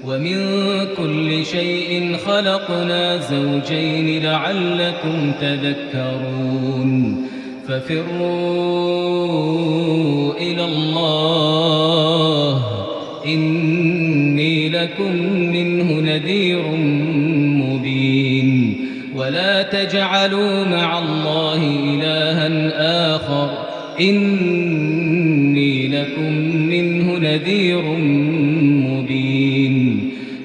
ومن كل شيء خلقنا زوجين لعلكم تذكرون. ففروا إلى الله، إني لكم منه نذير مبين. ولا تجعلوا مع الله إلها آخر، إني لكم منه نذير مبين.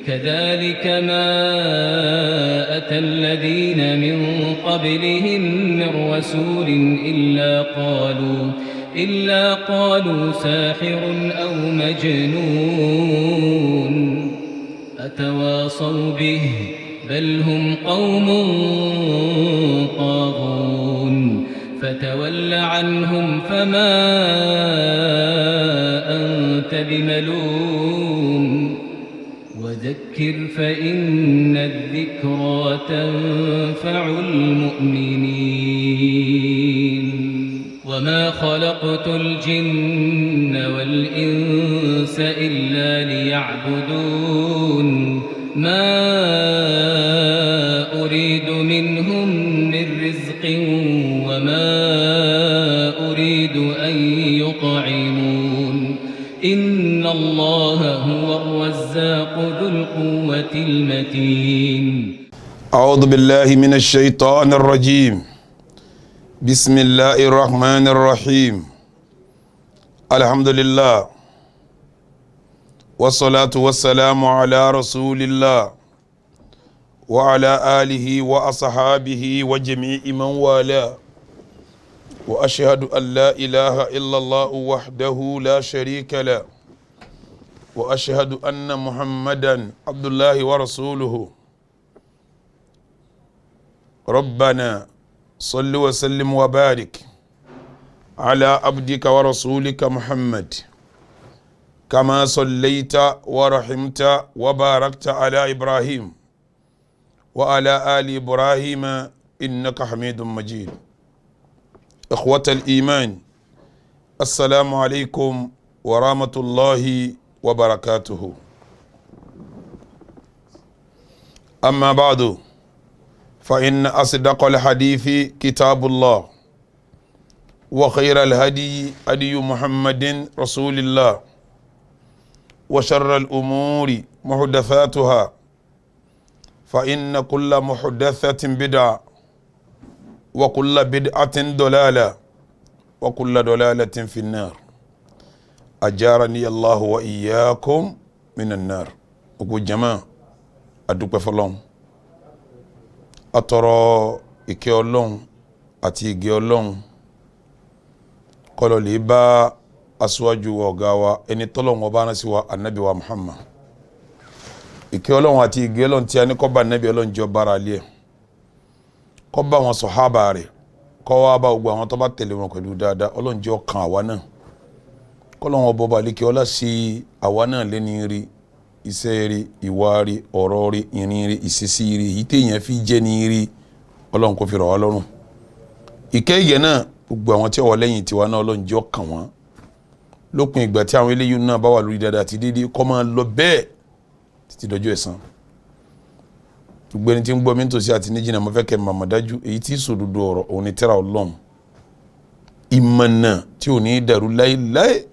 كذلك ما أتى الذين من قبلهم من رسول إلا قالوا ساحر أو مجنون. أتواصوا به، بل هم قوم طاغون. فتول عنهم فما أنت بملوم، وذكر فإن الذكرى تنفع المؤمنين. وما خلقت الجن والإنس إلا ليعبدون. ما أريد منهم من رزق وما أريد أن يطعمون. إن الله هو الرزاق ذو القوة المتين. أعوذ بالله من الشيطان الرجيم. بسم الله الرحمن الرحيم. الحمد لله، والصلاة والسلام على رسول الله وعلى آله وأصحابه وجميع من والاه، وأشهد أن لا إله إلا الله وحده لا شريك له، وأشهد أن محمدا عبد الله ورسوله. ربنا صل وسلم وبارك على عبدك ورسولك محمد، كما صليت ورحمت وباركت على إبراهيم وعلى آل إبراهيم، إنك حميد مجيد. إخوة الإيمان، السلام عليكم ورحمة الله وبركاته. أما بعد، فإن أصدق الحديث كتاب الله، وخير الهدي هدي محمد رسول الله، وشر الأمور محدثاتها، فإن كل محدثة بدعة، وكل بدعة ضلالة، وكل ضلالة في النار، أجارني الله وإياكم من النار. Ogun jama, adúpẹ́ fọ́lọ́run, atọrọ ìkẹ́ Ọlọ́run àti ìgẹ́ Ọlọ́run kọlọ lè bá aṣíwájú wa, ọ̀gá wa, ẹni tọ́lọ́run ọba rán sí wa, anabi wa Muhammad. Ìkẹ́ Ọlọ́run àti ìgẹ́ Ọlọ́run tí a ní kó bá anabi, Ọlọ́run jọ bára lé ẹ̀, kó bá wọn sọ̀hábà rẹ̀, kó wá bá gbogbo àwọn tó bá tẹ̀lé wọn pẹ̀lú dáadáa. Ọlọ́run jẹ́ ọkàn àwa náà, kọ́lọ́run ọba ọba àlekè ọlá sí àwa náà lẹ́ni rí, iṣẹ́ rí, ìwà rí, ọ̀rọ̀ rí, ìrìn rí, ìṣesí rí, èyí téèyàn fi jẹ́ ní rí. Ọlọ́run kò fi rọ̀ wá lọ́rùn. Ìkẹ́ ìgẹ̀ náà, gbogbo àwọn tí ó wà lẹ́yìn tiwa náà, Ọlọ́run jẹ́ ọkàn wọn. Lópin ìgbà tí àwọn eléyìí náà bá wà lórí dáadáa àti dídí, kó máa lọ bẹ́ẹ̀ títí dọjọ́ ẹ̀san. Gbogbo ẹni tí ń gbọ́ mi nítòsí àti ní jìnnà, mo fẹ́ kẹ́ màmá dájú èyí tí sòdodo ọ̀rọ̀ òun ni tírà Ọlọ́run. Ìmọ̀nà tí ò ní dàrú láéláé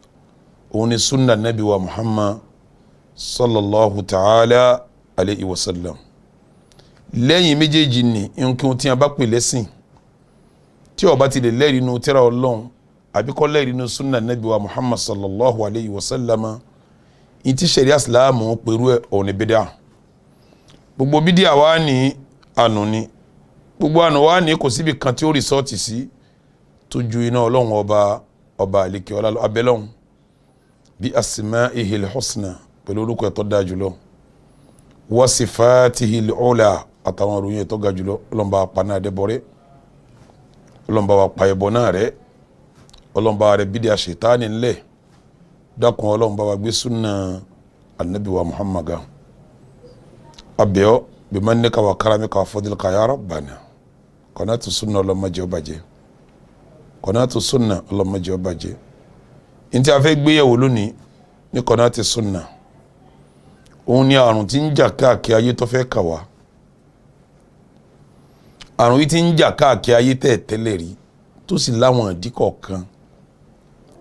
òun ni sunna nabi wa Muhammad sallallahu ta'ala alayhi wa sallam. Lẹ́yìn méjèèjì ni nǹkan tí a bá pè lẹ́sìn tí ó bá ti lè lẹ́rìí inú tírà Ọlọ́run àbí kó lẹ́rìí inú sunna nabi wa Muhammad sallallahu alayhi wa sallam, ìtí sẹ̀ríà Ìsìlámù pẹ̀lú ẹ̀ òun ni bídà. Gbogbo bídíà wa ní ànú ni, gbogbo ànú wa ní kò síbi kan tí ó result sí tó ju iná Ọlọ́run ọba ọba àlekè ọlá abẹ́lọ́hún. Bí asma'ihil husna, pẹ̀lú orúkọ ẹ̀ tó dáa jùlọ, wa sifatihil ula, àtàwọn ìròyìn ẹ̀ tó ga jùlọ, Ọlọ́run bá pa náà dẹ́bọ̀rẹ́, Ọlọ́run bá wa pa ẹbọ náà rẹ́, Ọlọ́run bá rẹ bídíà ṣètánì ńlẹ̀. Dákun, Ọlọ́run bá wa gbé súnà anabi wa Muhammad ga. Abẹ́ọ́ bimannika wa karamika wa fadlika ya rabbana. Kọ́nàtù súnà, ọlọ́mọdé ó bàjẹ́. Kọ́nàtù súnà, ọlọ́mọdé ó bàjẹ́. Ntí a fẹ́ gbéyàwó lónìí ní kọ́nàtù súnà, Òun ni àrùn tí ń jà káàkiri ayé tó fẹ́ kà wá. Àrùn yìí tí ń jà káàkiri ayé tẹ̀ tẹ́lẹ̀ rí, tó sì láwọn ìdí kọ̀ọ̀kan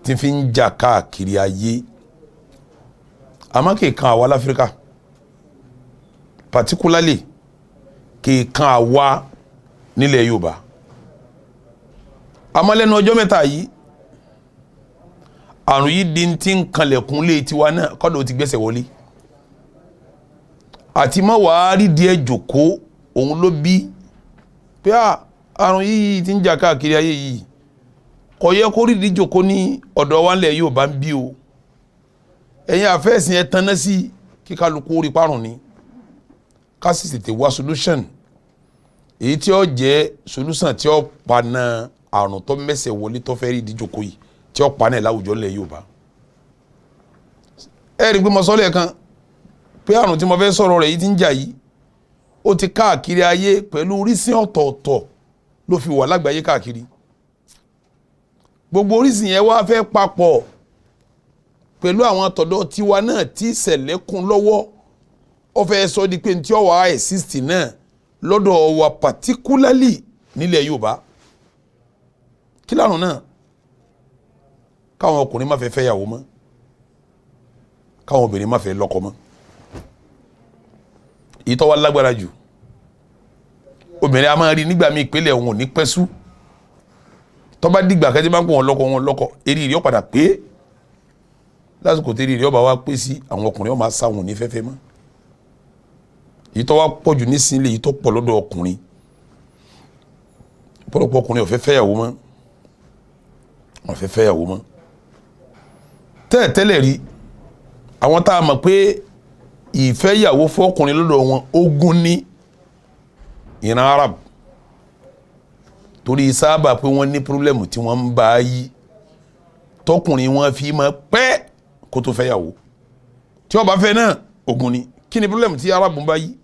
tí fi ń jà káàkiri ayé, àmọ́ kì í kan àwa láfíríkà particularly, kì í kan àwa nílẹ̀ Yorùbá. Àmọ́ lẹ́nu ọjọ́ mẹ́ta yìí, àrùn yìí di ti ń kanlẹ̀kùn lé tiwa náà, kọ́dọ̀ ó ti gbẹ́sẹ̀ wọlé àti mọ́ wàá rí díẹ̀ jòkó. Òun ló bí pé àrùn yìí ti ń jà káàkiri ayé yìí, kò yẹ kó rí díjòkó ní ọ̀dọ̀ wa ńlẹ̀ Yorùbá ń bí o. Ẹ̀yin àfẹ́sìn ẹ̀ tanná sí kí kálukú rí parùn ni, ká sì tètè wá solution èyí tí ó jẹ́ solution tí ó paná àrùn tó mẹ́sẹ̀ wọlé, tó fẹ́ rí díjòkó yìí, tí ó paná ẹ̀ láwùjọ ńlẹ̀ Yorùbá. Ẹ rí i pé mo sọ lẹ́ẹ̀kan pé àrùn tí mo fẹ́ sọ̀rọ̀ rẹ̀ yìí ti ń jà yìí, ó ti káàkiri ayé pẹ̀lú orísìí ọ̀tọ̀ọ̀tọ̀ ló fi wà lágbàáyé káàkiri. Gbogbo orísìí yẹn wá fẹ́ papọ̀ pẹ̀lú àwọn tọ̀dọ̀ tiwa náà tí ìṣẹ̀lẹ̀ kún lọ́wọ́. Ó fẹ́ sọ di pé tí ó wà exist náà lọ́dọ̀ wa, particularly nílẹ̀ Yorùbá. Kí lárùn náà? Káwọn ọkùnrin má fẹ́ fẹ́yàwó mọ́, káwọn obìnrin má fẹ́ lọ́kọ mọ́. Èyí tó wá lágbára jù, obìnrin a máa rí nígbà míì ìpínlẹ̀ òun ò ní pẹ́ sú. Tó bá dìgbà kẹ́tí bá ń pọ̀ wọn lọ́kọ, wọn lọ́kọ, eré rẹ̀ ó padà pé. Lásìkò tí eré rẹ̀ ó bá wá pé sí, àwọn ọkùnrin ó máa sá, wọn ò ní fẹ́fẹ́ mọ́. Èyí tó wá pọ̀ jù nísìnyí, èyí tó pọ̀ lọ́dọ̀ ọkùnrin, ọ̀pọ̀lọpọ̀ ọkùnrin ò fẹ́ fẹ́yàwó mọ́, wọn fẹ́ fẹ́yàwó mọ́. Tẹ́ẹ̀tẹ́lẹ̀ rí, àwọn tá a mọ̀ pé ìfẹ́yàwó fọkùnrin lọ́dọ̀ wọn ogun ní ìran Arab, torí sábà pé wọ́n ní problem tí wọ́n ń bá a yí, tọkùnrin wọn fi máa pẹ́ kó tó fẹ́yàwó. Tí ó bá fẹ́ náà, ogun ni. Kí ni problem tí Arab ń bá yí?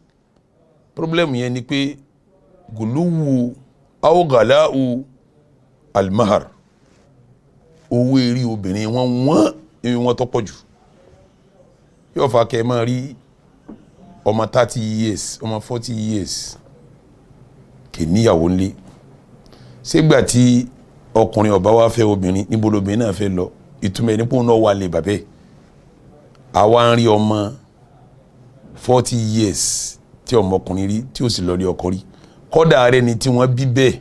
Problem yẹn ni pé gùlúwù awgàláwù almahar, owó eré obìnrin wọn wọ́n ìwé wọn tó pọ̀ jù, yóò fa kẹ́ ẹ máa rí ọmọ 30 years, ọmọ 40 years, kì í níyàwó ńlé. Sígbà tí ọkùnrin ọba wa fẹ́ obìnrin, níbo lobìnrin náà fẹ́ lọ? Ìtumọ̀ ẹni pé òun náà wà lè bàbẹ́. Àwa ń rí ọmọ 40 years tí ọmọkùnrin rí tí ó sì lọ rí ọkọ rí. Kọ́dà rẹ ni tí wọ́n bí bẹ́ẹ̀,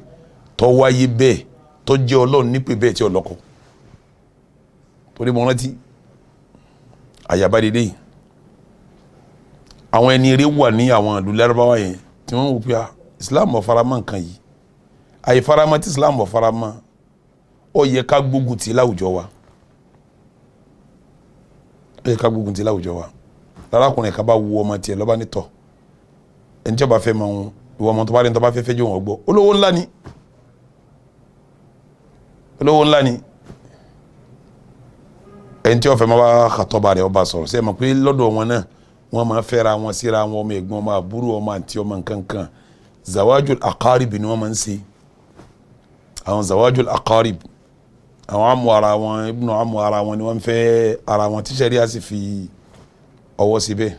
tó wáyé bẹ́ẹ̀, tó jẹ́ Ọlọ́run nípè bẹ́ẹ̀, tí ọlọ́kọ. Torí mo rántí àyàbá dédé yìí, àwọn ẹni eré wà ní àwọn ìlú Lárúbáwá yẹn tí wọ́n wò pé Islam ò faramọ́ nǹkan yìí. Àìfaramọ́ tí Islam ò faramọ́, ó yẹ ká gbógun tì láwùjọ wa, ó yẹ ká gbógun tì láwùjọ wa. Lárakùnrin kan bá wu ọmọ tiẹ̀ lọ́ba nítọ̀, ẹni tí ó bá fẹ́ mọ òun, ìwọ ọmọ tó bá rí ní tó bá fẹ́ fẹ́ jẹ́ òun ọgbọ́. Olówó ńlá ni, olówó ńlá ni. Ẹni tí ó fẹ́ máa bá kàtọ́ba rẹ̀, ọba sọ̀rọ̀ sí ẹ mọ̀ pé lọ́dọ̀ wọn náà, wọ́n máa fẹ́ra wọn síra wọn, ọmọ ẹ̀gbọ́n, ọmọ àbúrò, ọmọ àǹtí, ọmọ nkankan. Zawajul aqarib ni wọ́n máa ń ṣe. Àwọn zawajul aqarib, àwọn amú ara wọn, ibùnà amú ara wọn ni wọ́n fẹ́ ara wọn, tí sẹ́ríà sì fi ọwọ́ síbẹ̀.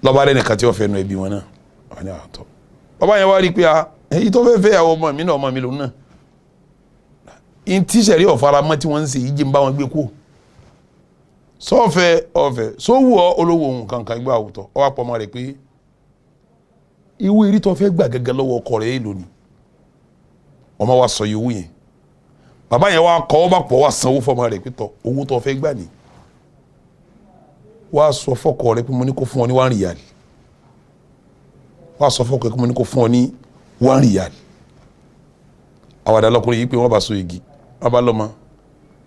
Lọ́ba rẹ̀ nìkan tí wọ́n fẹ́ nu ẹbí wọn náà wọ́n ní àtọ́. Bàbá yẹn wá rí i pé a èyí tó fẹ́ fẹ́ àwọn ọmọ mi náà, ọmọ mi lòun náà, ntí sẹ́rí ọ̀faramọ́ tí wọ́n ń ṣe yìí, jẹ́ ń bá wọn gbé kú sọ́ọ̀fẹ́ ọ̀fẹ́ sówù ọ́ olówó ohun kankan gbé àwùtọ́ ọ wá pọ̀ ọmọ rẹ̀ pé ìwé eré tó fẹ́ gbà gẹ́gẹ́ lọ́wọ́ ọkọ rẹ̀ èlò ni. Ọmọ wa sọ iye owó yẹn. Bàbá yẹn wá kọ́ ọ bá pọ̀, wá sanwó fọmọ rẹ̀ pé tọ̀, owó tó fẹ́ gbà ní, wá sọ fọkọ rẹ̀ pé mo ní kó fún ọ ní 1 riyal. Wá sọ fọkọ rẹ̀ pé mo ní kó fún ọ ní 1 riyal. Àwàdà lọkùnrin yìí pé wọ́n bá so igi, wọ́n bá lọ́mọ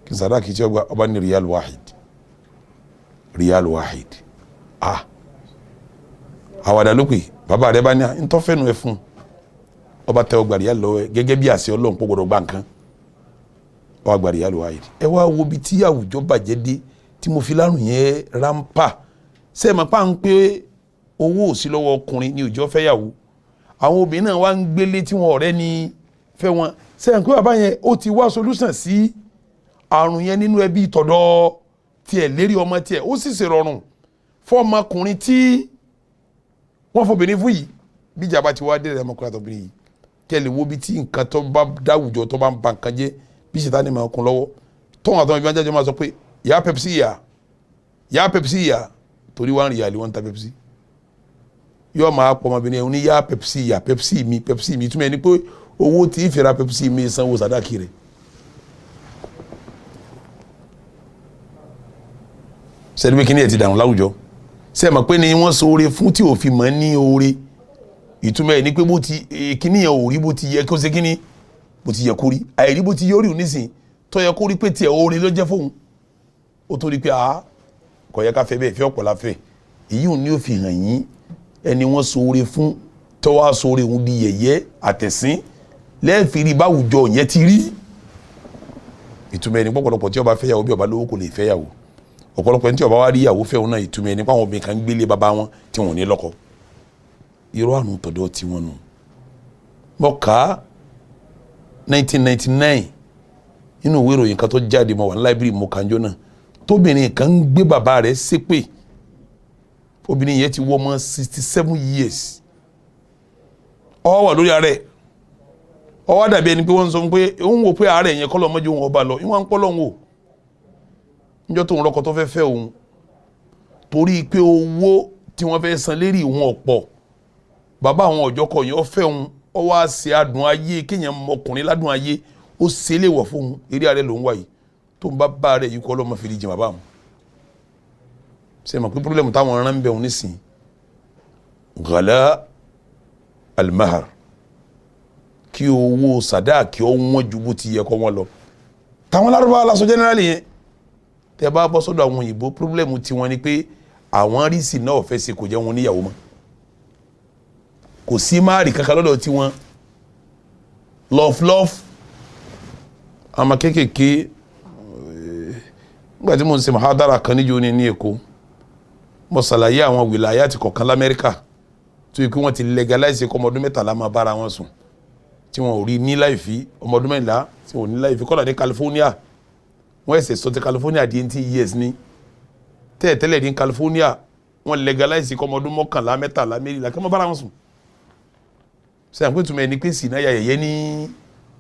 kí n sàdáàkì tí ó gba. Ọba ní riyal wahid, riyal wahid. Ah, àwàdà ló pè. Bàbá rẹ̀ bá ní ntọ́fẹ́nu ẹ̀ fún ọba tẹ ọgbà riyal lọ́wọ́ ẹ, gẹ́gẹ́ bí àṣẹ Ọlọ́run pọ̀ gbọ́dọ̀ gbà nǹkan, ọba gba riyal wahid. Ẹ wá wo ibi tí àwùjọ bàjẹ́ dé tí mo fi lárùn yẹn rámpà. Ṣé ẹ mọ̀ pa ń pé owó ò sí lọ́wọ́ ọkùnrin ní òjò fẹ́yàwó, àwọn obìnrin náà wá ń gbélé tí wọn ọ̀rẹ́ ni fẹ́ wọn. Ṣé ẹ mọ̀ pé bàbá yẹn ó ti wá solution sí àrùn yẹn nínú ẹbí tọ̀dọ̀ tiẹ̀ lérí ọmọ tiẹ̀, ó sì ṣèrọ̀rùn Fọmọkùnrin tí wọ́n fọbìnrin fún yìí, bí ìjà bá ti wá dé ọmọkùnrin àtọbìnrin yìí, kẹ́lẹ̀ wo bí tí nǹkan tó bá dáwùjọ tó bá ń ba nǹkan jẹ́, bí Sátánì máa kún lọ́wọ́ tóun àtọmọ ibi wọn jáde máa sọ pé yà Pepsi, yà yà Pepsi, yà torí wọn rí àlè wọn ta Pepsi. Yóò máa pọ̀ ọmọbìnrin yẹn ní yà Pepsi, yà Pepsi mi, Pepsi mi. Túmọ̀ ẹni pé owó tí ì fẹ́ra Pepsi mi sanwó sàdáàkì rẹ̀. Sẹ́ni pé kíní ẹ̀ ti dànù láwùjọ? Sẹ́ni mọ̀ pé ni wọ́n ṣoore fún tí òfin mọ̀ ní oore? Ìtumọ̀ ẹ̀ ni pé bó ti kíní yẹn ò rí bó ti yẹ kó ṣe kíní bó ti yẹ kó rí, àìrí bó ti yẹ ó rí nísìn tó yẹ kó rí pé tiẹ̀ oore ló jẹ́ fóun, ó tó rí pé a kò yẹ ká fẹ́ bẹ́ẹ̀, fẹ́ ọ̀pọ̀ la fẹ́. Èyí ò ní ó fi hàn yín ẹni wọ́n ṣoore fún tó wá ṣoore òun di yẹ̀yẹ́ àtẹ̀sín lẹ́ẹ̀fì rí báwùjọ yẹn ti rí. Ìtumọ̀ ẹ̀ ní pọ̀pọ̀lọpọ̀ tí ó bá fẹ́ yàwó bí ó bá lówó kò lè fẹ́ yàwó. Ọ̀pọ̀lọpọ̀ ẹni tí ó bá wá rí ìyàwó fẹ́ òun náà, ìtumọ̀ ẹ̀ ní pàwọn obìnrin kan ń gbélé bàbá wọn tí wọn ò ní lọ́kọ. Irọ́ àrùn tọ̀dọ̀ tí wọ́n nù. Mo kà á 1999 nínú ìwé ìròyìn kan tó jáde, mo wà ní láìbírì, mo kà ń jọ náà, tóbìnrin kan ń gbé bàbá rẹ̀ ṣépè. Obìnrin yẹn ti wọ́ ọmọ 67 years, ó wà lórí ààrẹ, ó wá dàbí ẹni pé wọ́n ń sọ pé òun wò pé ààrẹ yẹn kọ́ lọ́mọdé òun ọba lọ ìwọ̀n ń pọ́ lọ́hùn o níjọ́ tóun rọ́kọ tó fẹ́ fẹ́ òun, torí pé owó tí wọ́n fẹ́ san lérí òun ọ̀pọ̀, bàbá àwọn ọ̀jọ́kọ̀ yẹn ó fẹ́ òun, ó wá ṣe adùn ayé kéèyàn mọkùnrin ládùn ayé, ó ṣe é léwọ̀ fóun. Eré ààrẹ lòún wà yìí, tó ń bá bá rẹ̀ yìí kọ́ lọ́mọ fèrè jìn bàbá àwọn. Ṣe mọ̀ pé pírọ́lẹ́mù táwọn ará ń bẹ̀ òun nísìn, ghala almahar, kí owó sàdáàkì ó wọ́n ju bó ti yẹ kọ́ wọ́n lọ. Táwọn lárúbáwá lásọ jẹ́nẹ́rálì yẹn, tẹ́ bá bọ́ sọ́dọ̀ àwọn òyìnbó, pírọ́blẹ́mù tiwọn ni pé àwọn rísì náà fẹ́ ṣe kò jẹ́ wọn níyàwó mọ́. Kò sí máàrì kankan lọ́dọ̀ tiwọn, love love. Àmọ́ kéékèèké, nígbà tí mo ń ṣe mahadara kan níjó ní Èkó, mo ṣàlàyé àwọn wìláyàtì kọ̀ọ̀kan l'Amẹ́ríkà tó yẹ kí wọ́n ti legalize kọ́ ọmọ ọdún 13 máa bára wọn sùn, tí wọn ò rí ní láìfí, ọmọ ọdún 14 tí wọn ò ní láìfí. Kọ́lá ní California, wọ́n ẹ̀sẹ̀ sọ ti California di 18 years ní tẹ́ẹ̀tẹ́lẹ̀. Ní California, wọ́n legalize kọ́ ọmọ ọdún 11, 13, 14 kí wọ́n bára wọn sùn. Sẹ́yìn pé tùmọ̀ ẹni pé sì náà yẹ̀yẹ́ ní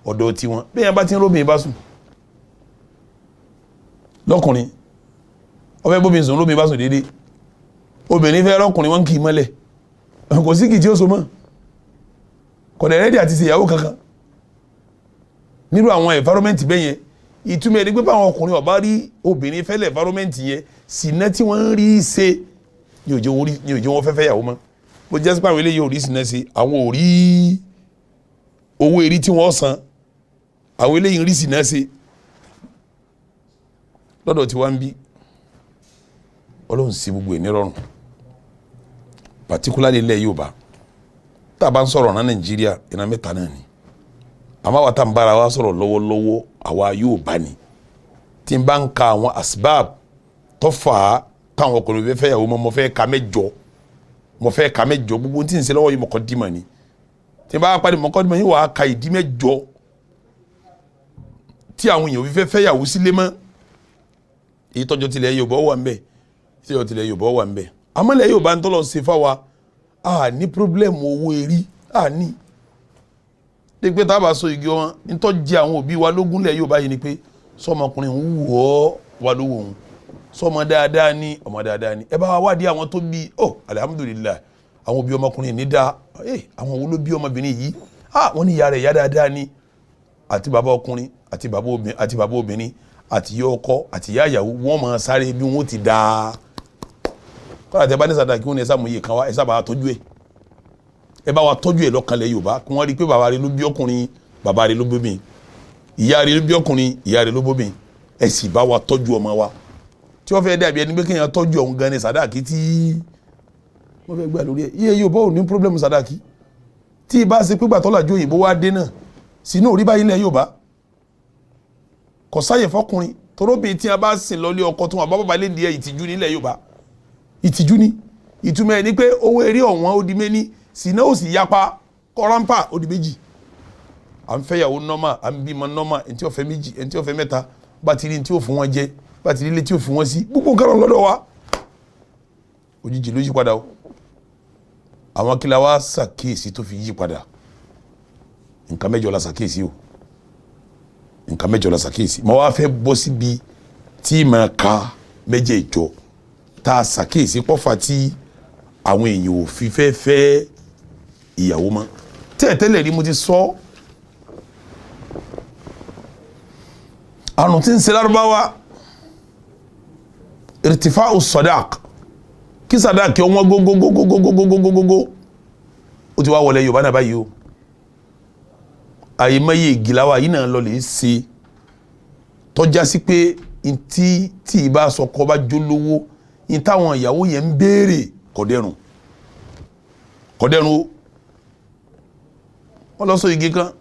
ọ̀dọ̀ tiwọn, bẹ́ẹ̀ yẹn bá ti ń róbìn bá sùn lọ́kùnrin, ọfẹ́ bóbi sùn, róbìn bá sùn déédéé, obìnrin fẹ́ rọ́kùnrin, wọn kì í mọ́lẹ̀, kò sí kì í tí ó so mọ́, kọ̀dẹ̀ rẹ́dí àti ṣèyàwó kankan nírú àwọn environment bẹ́ẹ̀ yẹn. Ìtumọ̀ ẹni pé báwọn ọkùnrin ọba rí obìnrin fẹ́lẹ̀, environment yẹn sìnà tí wọ́n ń rí ṣe ní òjò wọn fẹ́fẹ́ yàwó mọ́. Bó jẹ́ sípò àwọn eléyìí ò rí sìnà ṣe, àwọn ò rí owó erí tí wọ́n san, àwọn eléyìí ń rí sìnà ṣe. Lọ́dọ̀ tí wọ́n ń bí, Ọlọ́run sí gbogbo ẹ̀ nírọ̀rùn, particularly ilẹ̀ Yorùbá. Tá a bá ń sọ̀rọ̀ ní Nàìjíríà, ìran mẹ́ta náà ni, àmọ́ àwa tá n bára wa sọ̀rọ̀ lọ́wọ́lọ́wọ́, àwa Yorùbá ni. Tí n bá ń ka àwọn asbab tó fà á táwọn ọkùnrin fẹ́ fẹ́ yàwó mọ́, mo fẹ́ ka mẹ́jọ, mo fẹ́ ka mẹ́jọ. Gbogbo tí n ṣe lọ́wọ́ yìí, mọ̀kọ́ dìímọ̀ ni. Tí n bá parí mọ̀kọ́ dìímọ̀ yìí, wàá ka ìdí mẹ́jọ tí àwọn èèyàn fi fẹ́ fẹ́ yàwó sílé mọ́. Èyí tọ́jọ́ tilẹ̀ Yorùbá wà ń bẹ̀, tọ́jọ́ tilẹ̀ Yorùbá wà ń bẹ̀. Àmọ́ ilẹ̀ Yorùbá ń tọ́lọ̀ ṣe fáwa, a ní problem owó erí, a ní pé tá a bá so igi wọn ntọ́ jẹ àwọn òbí wa lógún lẹ̀ Yorùbá yìí ni pé sọmọkùnrin ń wù ọ́ wa lówó òun, sọmọ dáadáa ní, ọmọ dáadáa ní, ẹ bá wa wádìí àwọn tó bí ọ, alihamudulilayi, àwọn òbí ọmọkùnrin ní dáa. Ẹ àwọn wo ló bí ọmọbìnrin yìí? Ah, wọ́n ní ìyá rẹ̀ ìyá dáadáa ní, àti bàbá ọkùnrin àti bàbá obìnrin àti bàbá obìnrin àti ìyá ọkọ àti ìyá ìyàwó, wọ́n máa sáré bí wọ́n ti dáa. Kọ́lá tẹ bá ní sàdáàkì, wọn ni ẹ sá mú iye kan wá, ẹ sábà tọ́jú ẹ, ẹ bá wa tọ́jú ẹ lọ́kàn lẹ Yorùbá, kí wọ́n rí i pé bàbá rẹ ló bí ọkùnrin, bàbá rẹ ló bí mi, ìyá rẹ ló bí ọkùnrin, ìyá rẹ ló bí mi, ẹ sì bá wa tọ́jú ọmọ wa. Tí wọ́n fẹ́ dàbí ẹni pé kéèyàn tọ́jú ọ̀hún gan ni sàdáàkì tí wọ́n fẹ́ gbà lórí ẹ̀. Iye Yorùbá ò ní problem sàdáàkì. Tí ìbá ṣe pé gbàtọ́làjú òyìnbó wá dé náà sínú òrí báyìí lẹ̀ Yorùbá kò sáyè fọkùnrin toróbìn tí a bá sìn lọlé ọkọ tó wọn bá bàbá lè di ẹ, ìtìjú nílẹ̀ Yorùbá, ìtìjú ni. Ìtumọ̀ ẹ̀ ni pé owó eré ọ̀wọ́n ó di méní, sínú ó sì yapa kọ́rámpà ó di méjì. À ń fẹ́yàwó normal, à ń bímọ normal, ẹni tí ó fẹ́ méjì, ẹni tí ó fẹ́ mẹ́ta, bá ti rí ní tí ó fún wọn jẹ, bá ti rí ilé tí ó fún wọn sí, gbogbo nǹkan lọ́dọ̀ wa. Òjijì ló yí padà o. Àwọn kí la wá ṣàkíyèsí tó fi yí padà? Nǹkan mẹ́jọ la ṣàkíyèsí o, nǹkan mẹ́jọ la ṣàkíyèsí. Mo wá fẹ́ bọ́ síbi tí màá ka mẹ́jẹ̀ẹ̀jọ tá a ṣàkíyèsí pọ́fà tí àwọn èèyàn ò fi fẹ́ fẹ́ ìyàwó mọ́. Tẹ́ẹ̀tẹ́lẹ̀ rí mo ti sọ, àrùn tí ń ṣe Lárúbáwá, irtifa'u sadaq, kí sadaq ọwọ́n gógógógógógógógógó, ó ti wá wọlé Yorùbá náà báyìí o. Àyèmáyé ìgìláwà yìí náà lọ lè ṣe tọ́já sí pé ntí tí ì bá sọkọ bá jólówó, ní táwọn ìyàwó yẹn ń béèrè kọ̀dẹ́rùn kọ̀dẹ́rùn o. Wọ́n lọ sọ igi kan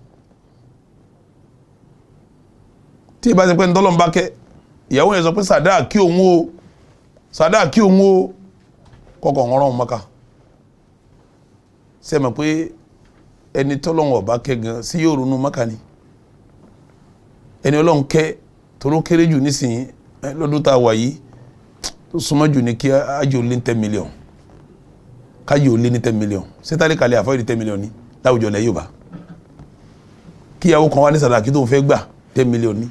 tí ìbá ṣe pé ntọ́lọ́n bá kẹ́ ìyàwó yẹn sọ pé sàdáàkì òun o, sàdáàkì òun o, kọkọ̀ ń rán mọ́ka. Ṣe mọ̀ pé ẹni tọ́lọ́n ọ̀bá kẹ́ gan sí yóò ronú mọ́ka ni? Ẹni ọlọ́run kẹ́ toró kéré jù nísìnyí lọ́dún tá a wà yìí, tó súnmọ́ jù ní kí ájò lé ní 10 million, kájò lé ní 10 million. Sẹ́tàlì kalẹ̀ àfọwọ́ ní 10 million ní láwùjọ lẹ́ Yorùbá. Kíyàwó kan wá ní sàdáàkì tó ń fẹ́ gbà 10 million ní.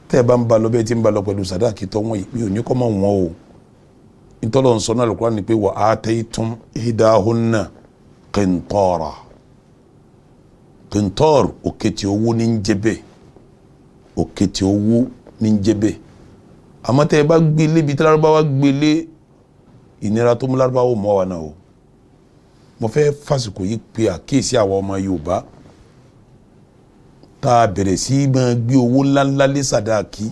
Tẹ́ ẹ bá ń ba lọ bẹ́ẹ̀ tí ń ba lọ pẹ̀lú sàdáàkì tó wọ́n yìí, mi ò ní kọ́ mọ́ wọn o. Ntọ́lọ̀ ń sọ náà Al-Qur'an ni pé wa ataytum ihdahunna qintara. Qintar, òkètè owó ní ń jẹ́ bẹ́ẹ̀, òkètè owó ní ń jẹ́ bẹ́ẹ̀. Àmọ́ tẹ́ ẹ bá gbélé bíi tí Lárúbáwá gbélé, ìnira tó mú Lárúbáwá mọ́ wa náà o. Mo fẹ́ fàsìkò yìí pe àkíyèsí àwọn ọmọ Yorùbá tá a bẹ̀rẹ̀ sí máa gbé owó ńláńlá lé sàdáàkì.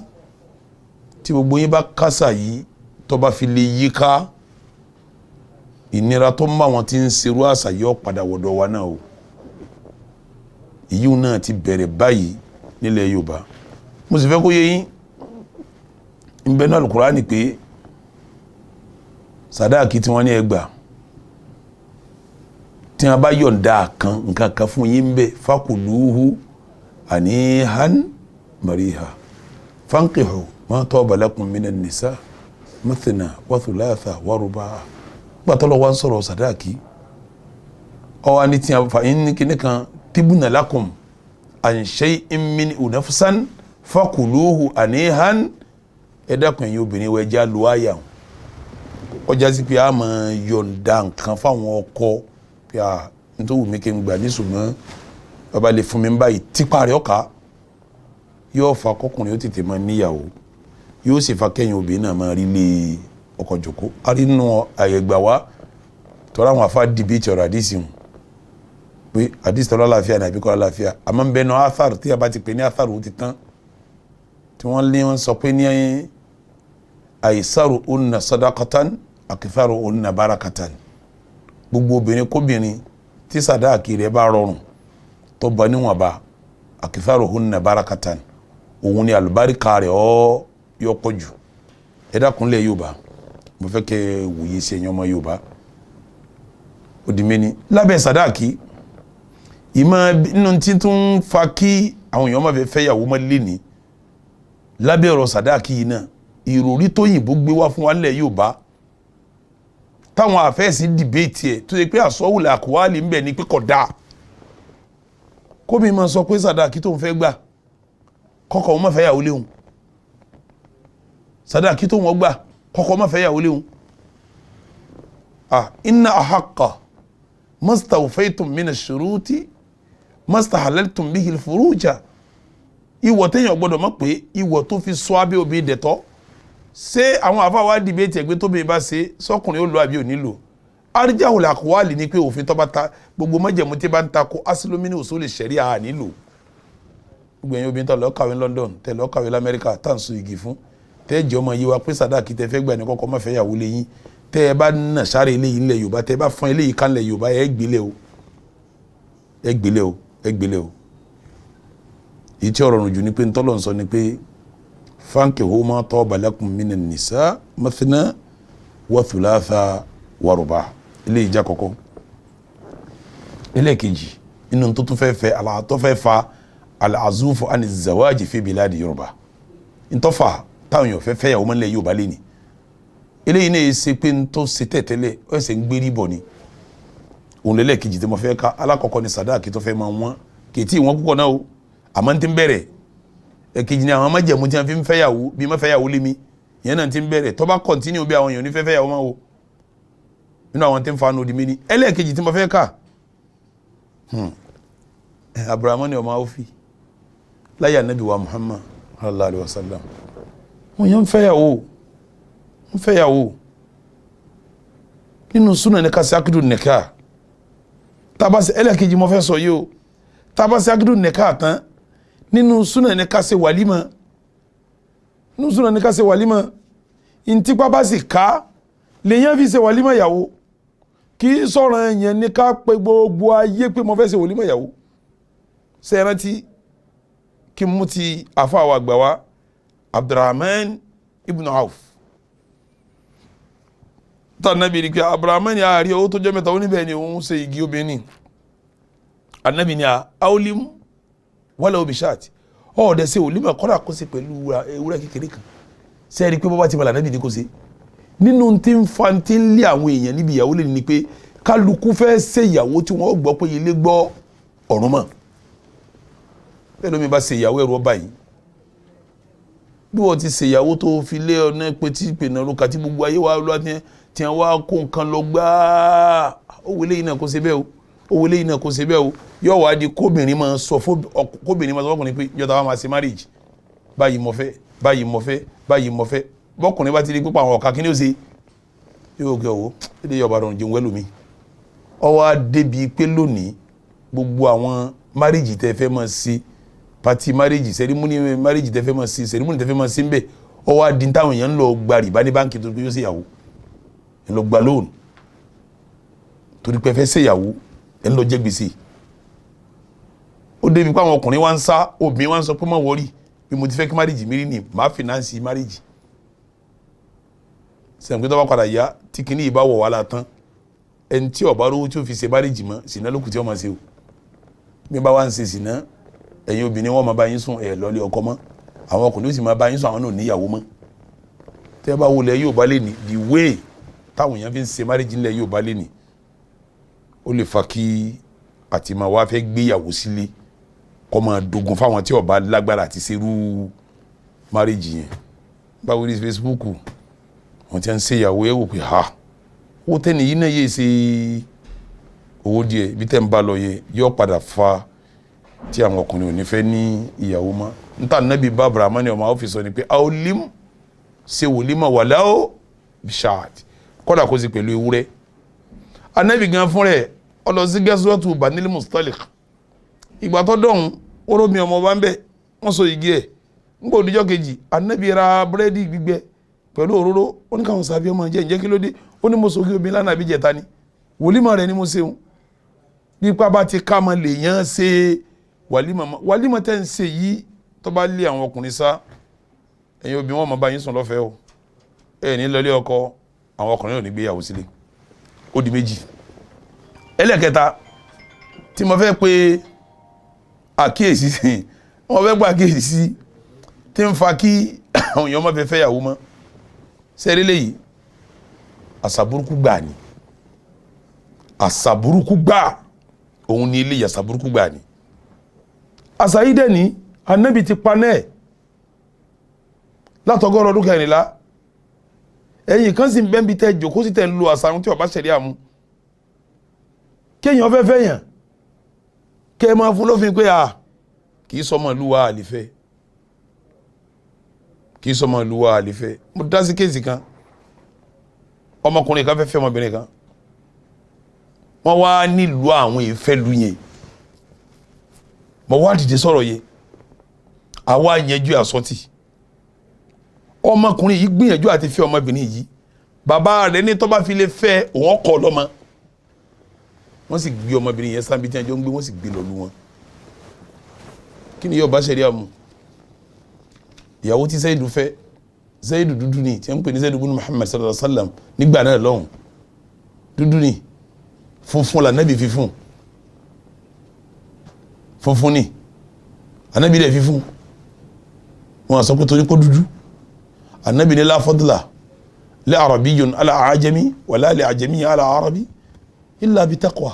Tí gbogbo yín bá kásà yìí, tó bá fi lè yí ká, ìnira tó mú àwọn tí ń serú àṣà yìí ó padà wọ̀dọ̀ wa náà o. Ìyíwò náà ti bẹ̀rẹ̀ báyìí nílẹ̀ Yorùbá. Mo sì fẹ́ kó yé yín ń bẹ náà Al-Kùránì pé sàdáàkì tí wọ́n ní ẹgbàá, tí wọ́n bá yọ̀ǹda kan nǹkan kan fún yín bẹ́ẹ̀, fakuluhu anihan mariha fankihu ma taba lakum minan nisa mathna wa thulatha wa rubaa. Gbàtọ́ lọ wá ń sọ̀rọ̀ sàdáàkì, ọwọ́ ní tí a fa ní kíní kan tibuna lakum an shay'in minhu nafsan fakuluhu anihan. Ẹ dákun, ẹ̀yin obìnrin wa, ẹja lu àyà ọjà sí pé a máa yọ̀ǹda nǹkan fáwọn ọkọ pé a nítorí wù mí kí n gbà ní, ṣùgbọ́n bàbá lè fún mi báyìí, tipa rẹ̀ ọ̀ka yóò fa kọkùnrin ó tètè máa níyàwó, yóò sì fa kẹ́yìn obìnrin náà máa rí lé ọkọ jòkó. A rí nínú àyè gbà wá tọ́ra àwọn afa dìbìtì ọ̀rọ̀ àdìsí hùn pé àdìsí tọ́lá láàfíà ní àbíkọ́ láàfíà. Àmọ́ ń bẹnu athar tí a bá ti pè ní athar, ó ti tán, tí wọ́n ní wọ́n sọ pé ní àìsàrò unna sadaqatan akitharu unna barakatan. Gbogbo obìnrin kóbìnrin tí sàdáàkì rẹ̀ bá rọrùn, tó bá níwọ̀nba, akitharu unna barakatan, òun ni àlùbáríkà rẹ̀ ọ́ yọ pọ̀ jù. Ẹ dákun, lẹ̀ Yorùbá, mo fẹ́ kẹ́ wòye sí ẹ̀yin ọmọ Yorùbá. Ó di méní lábẹ́ sàdáàkì. Ìmọ̀ nínú tí tó ń fa kí àwọn èèyàn máa fẹ́ fẹ́ yàwó mọ́ lé ní lábẹ́ ọ̀rọ̀ sàdáàkì yìí náà, ìròrí tóyìnbó gbé wá fún wa nílẹ̀ Yorùbá, táwọn àfẹ́sí debate ẹ̀, tó yẹ pé àsọ̀wùlẹ̀ àkùwálì ń bẹ̀ ní pé kò dáa kómi máa sọ pé sàdáàkì tó ń fẹ́ gbà kọ́kọ́ wọn má fẹ́ yàwó léwu, sàdáàkì tó wọ́n gbà kọ́kọ́ má fẹ́ yàwó léwu. Ah, inna ahaqqa mastawfaytum mina shuruti mastahalaltum bihi al-furuja. Ìwọ̀ téèyàn gbọ́dọ̀ mọ̀ pé ìwọ̀ tó fi sọ abẹ́ obìnrin dẹ̀tọ́. Ṣé àwọn àfa wa debate ẹgbẹ́ tóbi bá ṣe sọkùnrin ó lọ àbí ò nílò? Arjahul aqwali ni pé òfin tó bá ta gbogbo májẹ̀mú tí bá ń takò aslu min usuli sharia nílò. Gbogbo ẹ̀yin obìnrin tó lọ kàwé London, tẹ lọ kàwé lamẹ́ríkà, tá à ń so igi fún, tẹ́ jẹ́ ọmọ yìí wa pé sàdáàkì tẹ fẹ́ gbà ní kọ́kọ́ má fẹ́ yàwó lé yín. Tẹ́ ẹ bá nà sáré eléyìí ńlẹ̀ Yorùbá, tẹ́ ẹ bá fọ́n eléyìí kánlẹ̀ Yorùbá, ẹ gbélé o, ẹ gbélé o, ẹ gbélé o. Èyí tí ọ̀rọ̀ jù ni pé ntọ́lọ̀ ń sọ ni pé fankihu ma taba lakum minan nisa mathna wa thulatha wa ruba. Eléyìí já kọ́kọ́. Ẹlẹ́ẹ̀kejì inú tó tún fẹ́ fẹ́ àlàtọ́ fẹ́ fa al-azufu ani zawaji fi biladi Yorùbá, ntọ́fà táwọn èèyàn fẹ́ fẹ́ yàwó mọ́lẹ̀ Yorùbá lẹ́ni. Eléyìí náà ṣe pé n tó ṣe tẹ̀tẹ́lẹ̀, ó ṣe ń gbérí bọ̀ ni. Òun lẹ́lẹ́kejì tí mo fẹ́ ká. Alákọ̀ọ́kọ́ ni sàdáàkì tó fẹ́ máa wọ́n, kìtì ìwọ̀n púpọ̀ náà o, àmọ́ ń ti ń bẹ̀rẹ̀. Ẹ̀kejì ni àwọn májẹ̀mú tí wọ́n fi ń fẹ́yàwó, bí má fẹ́yàwó lé mi, ìyẹn náà ti ń bẹ̀rẹ̀. Tó bá continue bí, àwọn èèyàn ní fẹ́ fẹ́yàwó máa wo nínú àwọn tí ń fa nodi mi ni. Ẹlẹ́ẹ̀kejì tí mo fẹ́ kà, Abrahamu ni ọmọ Awfi láyé anabi wa Muhammad sallallahu alayhi wa sallam, wọn yẹn ń fẹ́yàwó, ń fẹ́yàwó. Nínú súnà ní kasi akidu nìka tabasi. Ẹlẹ́ẹ̀kejì mo fẹ́ sọ yìí o, tabasi akidu nìka tán, nínú súnà ní kasi wàlímà. Nínú súnà ní kasi wàlímà. Ntipa bá sì ká lèyàn fi ṣe wàlímà yàwó, kì í sọ̀rọ̀ yẹn ní ká pe gbogbo ayé pé mo fẹ́ ṣe wàlímà yàwó. Ṣe é rántí kí n mú ti àfa àwọn àgbà wa Abdulrahman ibn Auf, tá anabi ni pé Abdulrahman yà á rí owó tó jẹ́ mẹ́ta, oníbẹ̀ ni òun ṣe igi obìnrin. Anabi ni a awlim wala obishat ọ̀ọ́dẹ ṣe wòlímọ̀, kọ́dà kó ṣe pẹ̀lú ewúrẹ́ kékeré kan. Sẹ́ẹ̀rí pé bọ́bá ti balẹ̀, anabi ni kò ṣe. Nínú tí ń fa tí ń lé àwọn èèyàn níbi ìyàwó lè ní pé kálukú fẹ́ ṣe ìyàwó tí wọ́n gbọ́ pé ilé gbọ́ ọ̀run mọ̀. Bẹ́ẹ̀ lómi bá ṣe ìyàwó, ẹ̀rọ ọba yìí, bí wọ́n ti ṣe ìyàwó tó fi lé ọ̀nà pé tí ìpènà lóka tí gbogbo ayé wa lọ́wọ́ tí wọ́n wá kó nǹkan lọ gbáà, ó wọlé yìí náà kó ṣe bẹ́ẹ̀ o, ó wọlé yìí náà kó ṣe bẹ́ẹ̀ o. Yóò wá di kóbìnrin máa sọ fún kóbìnrin máa sọ fọkùnrin pé jọta wa máa ṣe marriage báyìí, mo fẹ́ báyìí, mo fẹ́ báyìí, mo fẹ́. Bọ́kùnrin bá ti di pípa àwọn ọ̀ka, kí ni ó ṣe? Yóò gbé owó lédè yọba rọrùn jẹun wẹ́lú mi. Ọwọ́ á débi pé lónìí, gbogbo àwọn marriage tẹ́ fẹ́ máa ṣe, party marriage, ceremony marriage tẹ́ fẹ́ máa ṣe, ceremony tẹ́ fẹ́ máa ṣe ń bẹ̀, ọwọ́ á di táwọn èèyàn ń lọ gba rìbá ní báńkì tó yóò ṣe ìyàwó, ń lọ gba loan torí pé fẹ́ ṣe ìyàwó, ẹ̀ ń lọ jẹ gbèsè. Ó débi pé àwọn ọkùnrin wá ń sá, obìnrin wá ń sọ pé má worry, bí mo ti fẹ́ kí marriage mi rí ni màá finance marriage. Sẹ́yìn pé tó bá padà yá, tí kinní yìí bá wọ̀ wá la tán, ẹni tí ó bá rówó tí ó fi ṣe marriage mọ́, sìnà lókùn tí ó máa ṣe o. Bí bá wá ń ṣe sìnà, ẹ̀yin obìnrin, wọn máa bá yín sùn, ẹ̀ lọ́lé ọkọ mọ́. Àwọn ọkùnrin ó sì máa bá yín sùn, àwọn náà níyàwó mọ́. Tẹ́ bá wọlé yóò bá lè ní the way táwọn èèyàn fi ń ṣe marriage ńlẹ̀ yóò bá lè ní, ó lè fa kí àti máa wá fẹ́ gbéyàwó sílé kọ́ máa dogun fáwọn tí ó bá lágbára àti ṣerú marriage yẹn. Báwo ní Facebook wọ́n ti ń ṣe ìyàwó, ẹ̀ wò pé ha, owó tẹ́ni yìí náà yéé ṣe owó díẹ̀. Bí tẹ́ ń bá lọ yẹ, yóò padà fa tí àwọn ọkùnrin ò ní fẹ́ ní ìyàwó mọ́. Níta nàbí bá Abrahamu ni ọmọ àwọn fi sọ ni pé aolim ṣe wòlímọ̀ wàláwò bishaat, kọ́dà kó sì pẹ̀lú ewúrẹ́. Anabi gan fún rẹ̀, ó lọ sí gẹ́sùwọ́tù Banil Mustalik. Ìgbà tó dọ̀hún, orómi ọmọ bá ń bẹ̀, wọ́n so igi ẹ̀. Ńgbà òdìjọ́ kejì, anabi ra búrẹ́dì gbígbẹ pẹ̀lú òróró, ó ní káwọn sábẹ́ ọmọ jẹ́. Ǹjẹ́ kí ló dé? Ó ní mo sọ kí obìnrin lánàá àbí jẹta ni, wòlímọ̀ rẹ̀ ni mo ṣeun. Bí ipá bá ti ká mọ lèèyàn ṣe wàlímọ̀. Wàlímọ̀ tẹ́ ń ṣe yìí, tó bá lé àwọn ọkùnrin sá, ẹ̀yin obìnrin, wọn máa bá yín sùn lọ́fẹ̀ẹ́ o, ẹ̀ ní lọlé ọkọ, àwọn ọkùnrin ò ní gbéyàwó sílé. Ó di méjì. Ẹlẹ́kẹta tí mo fẹ́ pe àkíyèsí sí, wọ́n fẹ́ gba àkíyèsí sí, tí ń fa kí àwọn èèyàn má fẹ́ fẹ́yàwó mọ́ sẹ́rí léyìí, àṣà burúkú gbà ní, àṣà burúkú gbà òun ni eléyìí. Àṣà burúkú gbà ní, àṣà yìí dẹ̀ ní anabi ti paná ẹ̀ látọgọ́rọ̀ ọdún 14. Ẹ̀yìn kan sì ń bẹ́ẹ̀ bí tẹ́ jòkó sí, tẹ́ ń lo àṣà tí ó bá ṣẹ̀rí àmú. Kéèyàn fẹ́ fẹ́ yàn, kẹ́ ẹ máa fún lófin pé a kì í sọmọ ìlú wa àlìfẹ́, kì í sọmọ ìlú wa àlìfẹ́. Mo dá sí case kan. Ọmọkùnrin kan fẹ́ fẹ́ ọmọbìnrin kan, wọ́n wá nílùú àwọn ìfẹ́ lu yẹn. Mo wá dìde sọ̀rọ̀ yẹn, àwa yẹjú àsọtì. Ọmọkùnrin yìí gbìyànjú àti fẹ́ ọmọbìnrin yìí. Bàbá rẹ̀ ní tó bá fi lè fẹ́, òun ọkọ lọ́mọ. Wọ́n sì gbé ọmọbìnrin yẹn sábì tí wọ́n jọ ń gbé, wọ́n sì gbé lọ lù wọn. Kí ni yóò bá ṣẹlẹ̀ àmú ìyàwó tí Zayidu fẹ́? Zayidu dúdú ni, tí wọ́n ń pè ní Zayidu bin Muhammad sallallahu alaihi wa sallam nígbà náà lọ́hùn. Dúdú ni, funfun la Nabi fífún, funfun ni anabi dẹ̀ fífún. Wọn sọ pé torí kó dúdú, anabi ní la fadla Li arabiyyun ala ajami wala li ajami ala arabi illa bi taqwa.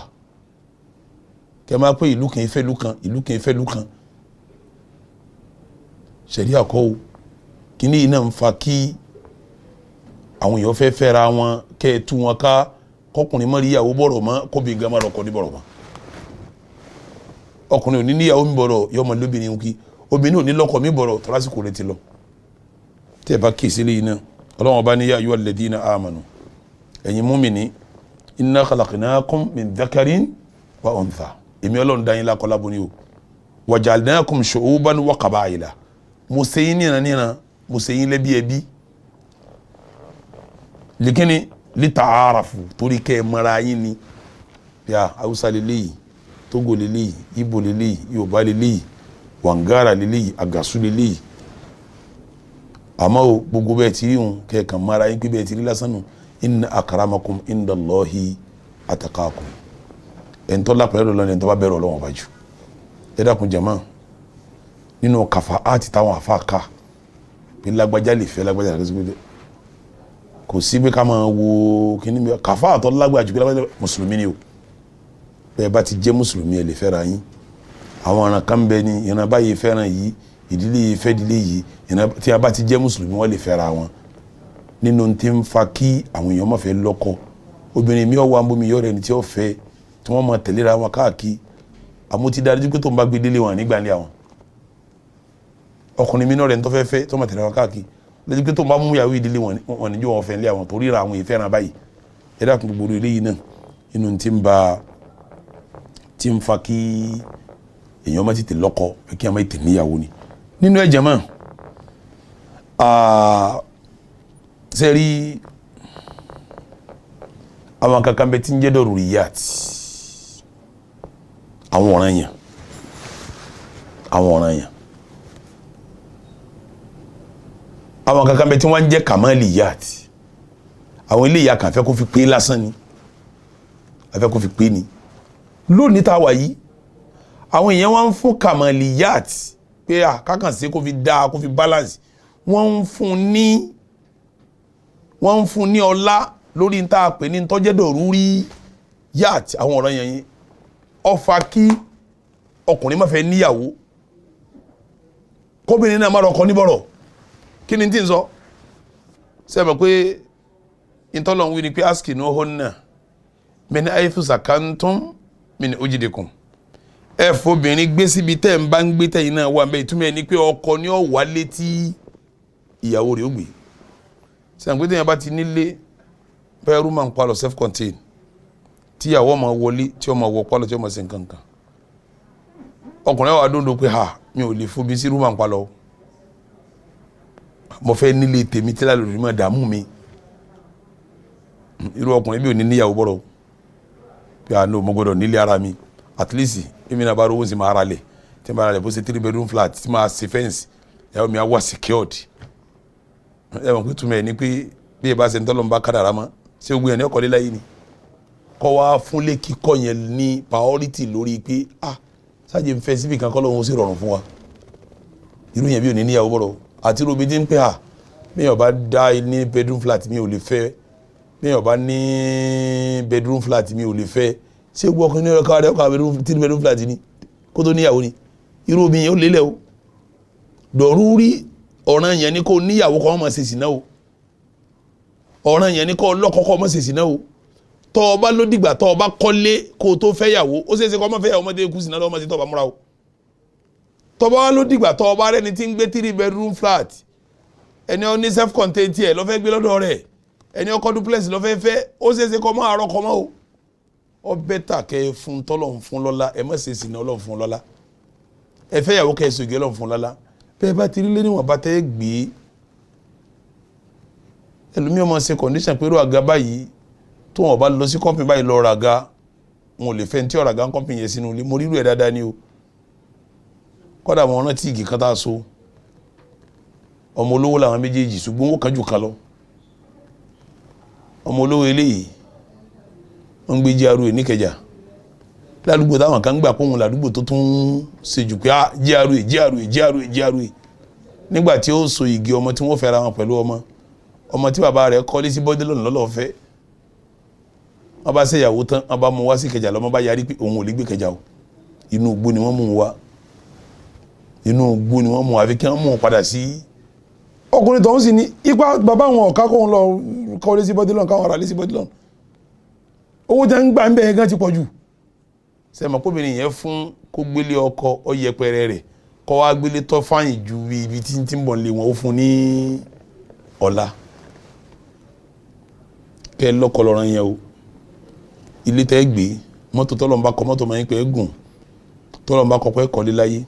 Kẹ máa pé ìlú kan ìfẹ́ ìlú kan, ìlú kan ìfẹ́ ìlú kan, sẹ̀ríà kọ́ o. Kíní yìí náà ń fa kí àwọn èèyàn fẹ́ fẹ́ra wọn, kẹ́ ẹ tú wọn ká, kọkùnrin mọ́ níyàwó bọ̀rọ̀ mọ́, kóbi gan má lọ́kọ ní bọ̀rọ̀ mọ́. Ọkùnrin ò ní níyàwó mi bọ̀rọ̀, yọ ọmọ lóbìnrin kí obìnrin ò ní lọ́kọ mi bọ̀rọ̀, tọ́lásìkò rẹ ti lọ. Tẹ́ ẹ bá kí ìsílẹ̀ yìí náà, Ọlọ́run bá ní yá ayyuhal ladina amanu, ẹ̀yin múmìnì, inna khalaqnakum min dhakarin wa untha, èmi Ọlọ́run dá yín lákọ lábo ni o, wajalnakum shu'uban wa qaba'ila, mo ṣe yín níran níran, mo ṣe yín lẹ́bí ẹbí, likini lita'arafu, torí kẹ́ ẹ mara yín ni. Bíi Hausa lélẹ́yìí, Togo lélẹ́yìí, Ibo lélẹ́yìí, Yorùbá lélẹ́yìí, Wangara lélẹ́yìí, Agasu lélẹ́yìí. Àmọ́ o, gbogbo bẹ́ẹ̀ ti rí òun, kẹ́ ẹ kàn mara yín pé bẹ́ẹ̀ ti rí lásán nù. Inna akramakum indallahi ataqakum, ẹ̀ńtọ́ lápẹ̀rẹ̀ lọ́nà ẹ̀ńtọ́ bá bẹ̀rù Ọlọ́run ọba jù. Ẹ dákun jẹ̀mọ́, nínú kàfà áàtì táwọn àfa ká pé lágbájá lè fẹ́ lágbájá lè fẹ́, kò sí pé ká máa wo kíní mi. Kàfà àtọ́ lágbájá jù pé lágbájá mùsùlùmí ni o. Bẹ́ẹ̀ bá ti jẹ́ mùsùlùmí, ẹ lè fẹ́ra yín. Àwọn ìran kan bẹ ní ìran báyìí fẹ́ràn yìí, ìdílé yìí fẹ́ ìdílé yìí, ìran tí a bá ti jẹ́ mùsùlùmí, wọ́n lè fẹ́ra wọn. Nínú tí ń fa kí àwọn èèyàn má fẹ́ lọ́kọ, obìnrin mi ọwọ́ abomi yọ̀rọ̀ ẹni tí ó fẹ́, tí wọ́n máa tẹ̀léra wọn káàkiri, àmọ́ ti dájú pé tó ń bá gbé délé wọn nígbà ní àwọn ọkùnrin mi náà rẹ̀ ń tọ́ fẹ́ fẹ́, tó máa tẹ̀léra wọn káàkiri lójú pé tó ń bá mú ìyàwó ìdílé wọn, wọn níjọ́ wọn fẹ́ lé àwọn torí ra àwọn ìfẹ́ràn báyìí. Ẹ dákun, gbogbo eléyìí náà, inú tí ń ba tí ń fa kí èèyàn má tètè lọ́kọ, kí èèyàn má tètè níyàwó ni. Nínú ẹ̀jẹ̀ mọ́ sẹ́rí, àwọn kankan bẹ tí ń jẹ́ daruriyat, àwọn ọ̀ranyàn, àwọn ọ̀ranyàn. Àwọn kankan bẹ tí wọ́n ń jẹ́ kamaliyat. Àwọn eléyìí a kàn fẹ́ kó fi pé lásán ni, a fẹ́ kó fi pé ni. Lónìí tá a wà yìí, àwọn èèyàn wá ń fún kamaliyat pé à kákàn sí kó fi dáa, kó fi balance. Wọ́n ń fún ní ọlá lórí ní tá a pè ní tọ́jẹ́ daruriyat, àwọn ọ̀rọ̀ yẹn yẹn ó fà kí ọkùnrin má fẹ́ níyàwó, kóbìnrin náà má rọkọ níbọ̀rọ̀. Kí ni tí ń sọ sẹ́mi pé ìtọ́lọ̀ ń wí ni pé askinuhunna min haythu sakantum min wujudikum, ẹ fobìnrin gbé síbi tẹ́ ń bá ń gbé, tẹ́yìn náà wà ń bẹ́. Ìtumọ̀ ẹ̀ ni pé ọkọ ni ó wà létí ìyàwó rẹ̀ ó gbé. Sẹ́mi pé tẹ́yìn bá ti nílé bẹ́ẹ̀, room and parlour self contained, tíyàwó máa wọlé, tí ó máa wọ parlour, tí ó máa ṣe nǹkan kan, ọkùnrin wa dúndùn pé ha, mi ò lè fobi sí room and parlour, mo fẹ́ nílé tèmi tí lálẹ́ òní máa dààmú mi. Irú ọkùnrin bí ò ní níyàwó bọ̀rọ̀ pé àná mo gbọ́dọ̀ nílé ara mi. At least èmi náà bá rówó sí máa ra lẹ̀, tí máa ra lẹ̀, bó ṣe three bedroom flat, tí máa ṣe fence, ìyàwó mi á wà secured. Ẹ mọ̀ pé túmọ̀ ẹ̀ ní pé bí ẹ bá ṣe ń tọ́lọ́ ń bá kádàrá mọ́, ṣé gbogbo yẹn ní ọkọ̀ líla yìí ni kọ́ wá fúnlé kíkọ́ yẹn ní priority lórí pé ah, sáàjì ń fẹ́ síbi kan kọ́ lóun sì rọrùn fún wa. Irú yẹn bí ò ní níyàwó bọ̀rọ̀. Àti irú bí ti ń pè à, mi ò bá dá ní bedroom flat, mi ò lè fẹ́. Mi ò bá ní bedroom flat, mi ò lè fẹ́. Ṣé gbogbo ọkùnrin ní ọkọ rẹ ọkọ bedroom, three bedroom flat ni kó tó níyàwó ni? Irú omi yẹn ó lélẹ̀ o. Dọ̀rúrí ọ̀ràn yẹn ni kó níyàwó kọ́ ọmọ ṣe sìná o. Ọ̀ràn yẹn ni kó lọ́kọ kọ́ ọmọ ṣe sìná o. Tọ́ ọ bá ló dìgbà tọ́ ọ bá kọ́lé kó o tó fẹ́ yàwó, ó ṣeé ṣe kó ọmọ fẹ́ yàwó, ọmọdé kú sìná lọ́mọ sí tọ́ ọ bá múra o. Tọ́ bá wá ló dìgbà tọ́ ọ bá rẹ́ni tí ń gbé three bedroom flat, ẹni ó ní self contained tiẹ̀ ló fẹ́ gbé lọ́dọ̀ rẹ̀, ẹni ó kọ́ duplex ló fẹ́ fẹ́, ó ṣeé ṣe kó ọmọ àárọ̀ kọ́ mọ́ o. Ọ better kẹ́ ẹ fún tọ́lọ̀ ń fún lọ́lá, ẹ má ṣe sìná. Ọlọ́run fún lọ́lá, ẹ fẹ́ yàwó kẹ́ ẹ sògì, Ọlọ́run fún lọ́lá. Bẹ́ẹ̀ bá ti rí lé níwọ̀n bá tẹ́ gbé, ẹlòmíì ọmọ ṣe condition pé irú àga báyìí, tó wọn bá lọ sí company báyìí lọ ra àga, wọn ò lè fẹ́ tí ọ̀rọ̀ àga company yẹn sínú ilé. Mo rírú ẹ̀ dáadáa ni o. Kọ́dà wọn rántí igi kan tá a so. Ọmọ olówó làwọn méjèèjì, ṣùgbọ́n owó kan jù kan lọ. Ọmọ olówó eléyìí, wọ́n ń gbé GRA níkẹjà, ládùúgbò táwọn kan gbà pé òun ládùúgbò tó tún ṣe jù pé ah, GRA, GRA, GRA, GRA. Nígbà tí ó so igi ọmọ tí wọ́n fẹ́ra wọn pẹ̀lú ọmọ Ọmọ tí bàbá rẹ̀ kọ́lé sí Bourdillon lọ́lọ́fẹ́, wọ́n bá ṣe ìyàwó tán, wọ́n bá mú wá sí Ìkẹjà. Lọ́mọ bá yarí pé òun ò lè gbé Ìkẹjà o. Inú igbó ni wọ́n mú un wá, inú igbó ni wọ́n mú un, àfi kí wọ́n mú un padà sí. Ọkùnrin tọ̀hún sì ní ipa bàbá àwọn ọ̀ká kóun lọ kọ́lé sí Bourdillon, káwọn ará lé sí Bourdillon. Owó tẹ́ ń gbà ń bẹ̀ yẹn gan ti pọ̀ jù. Sẹ́mi kóbìnrin yẹn fún kó gbélé ọkọ, ó yẹpẹrẹ rẹ̀, kọ́ wá gbélé tọ́ fáyìn ju ibi tí ń tí ń bọ̀ lé wọn, ó fún ní ọ̀la. Kẹ́ ẹ lọ́kọ lọ́rọ̀ yẹn o. Ilé tẹ́ gbé, mọ́tò tọ́lọ́mbà kọ, mọ́tò máa ń pẹ́ gùn, tọ́lọ́mbà kọ pẹ́ kọ́lé láyé,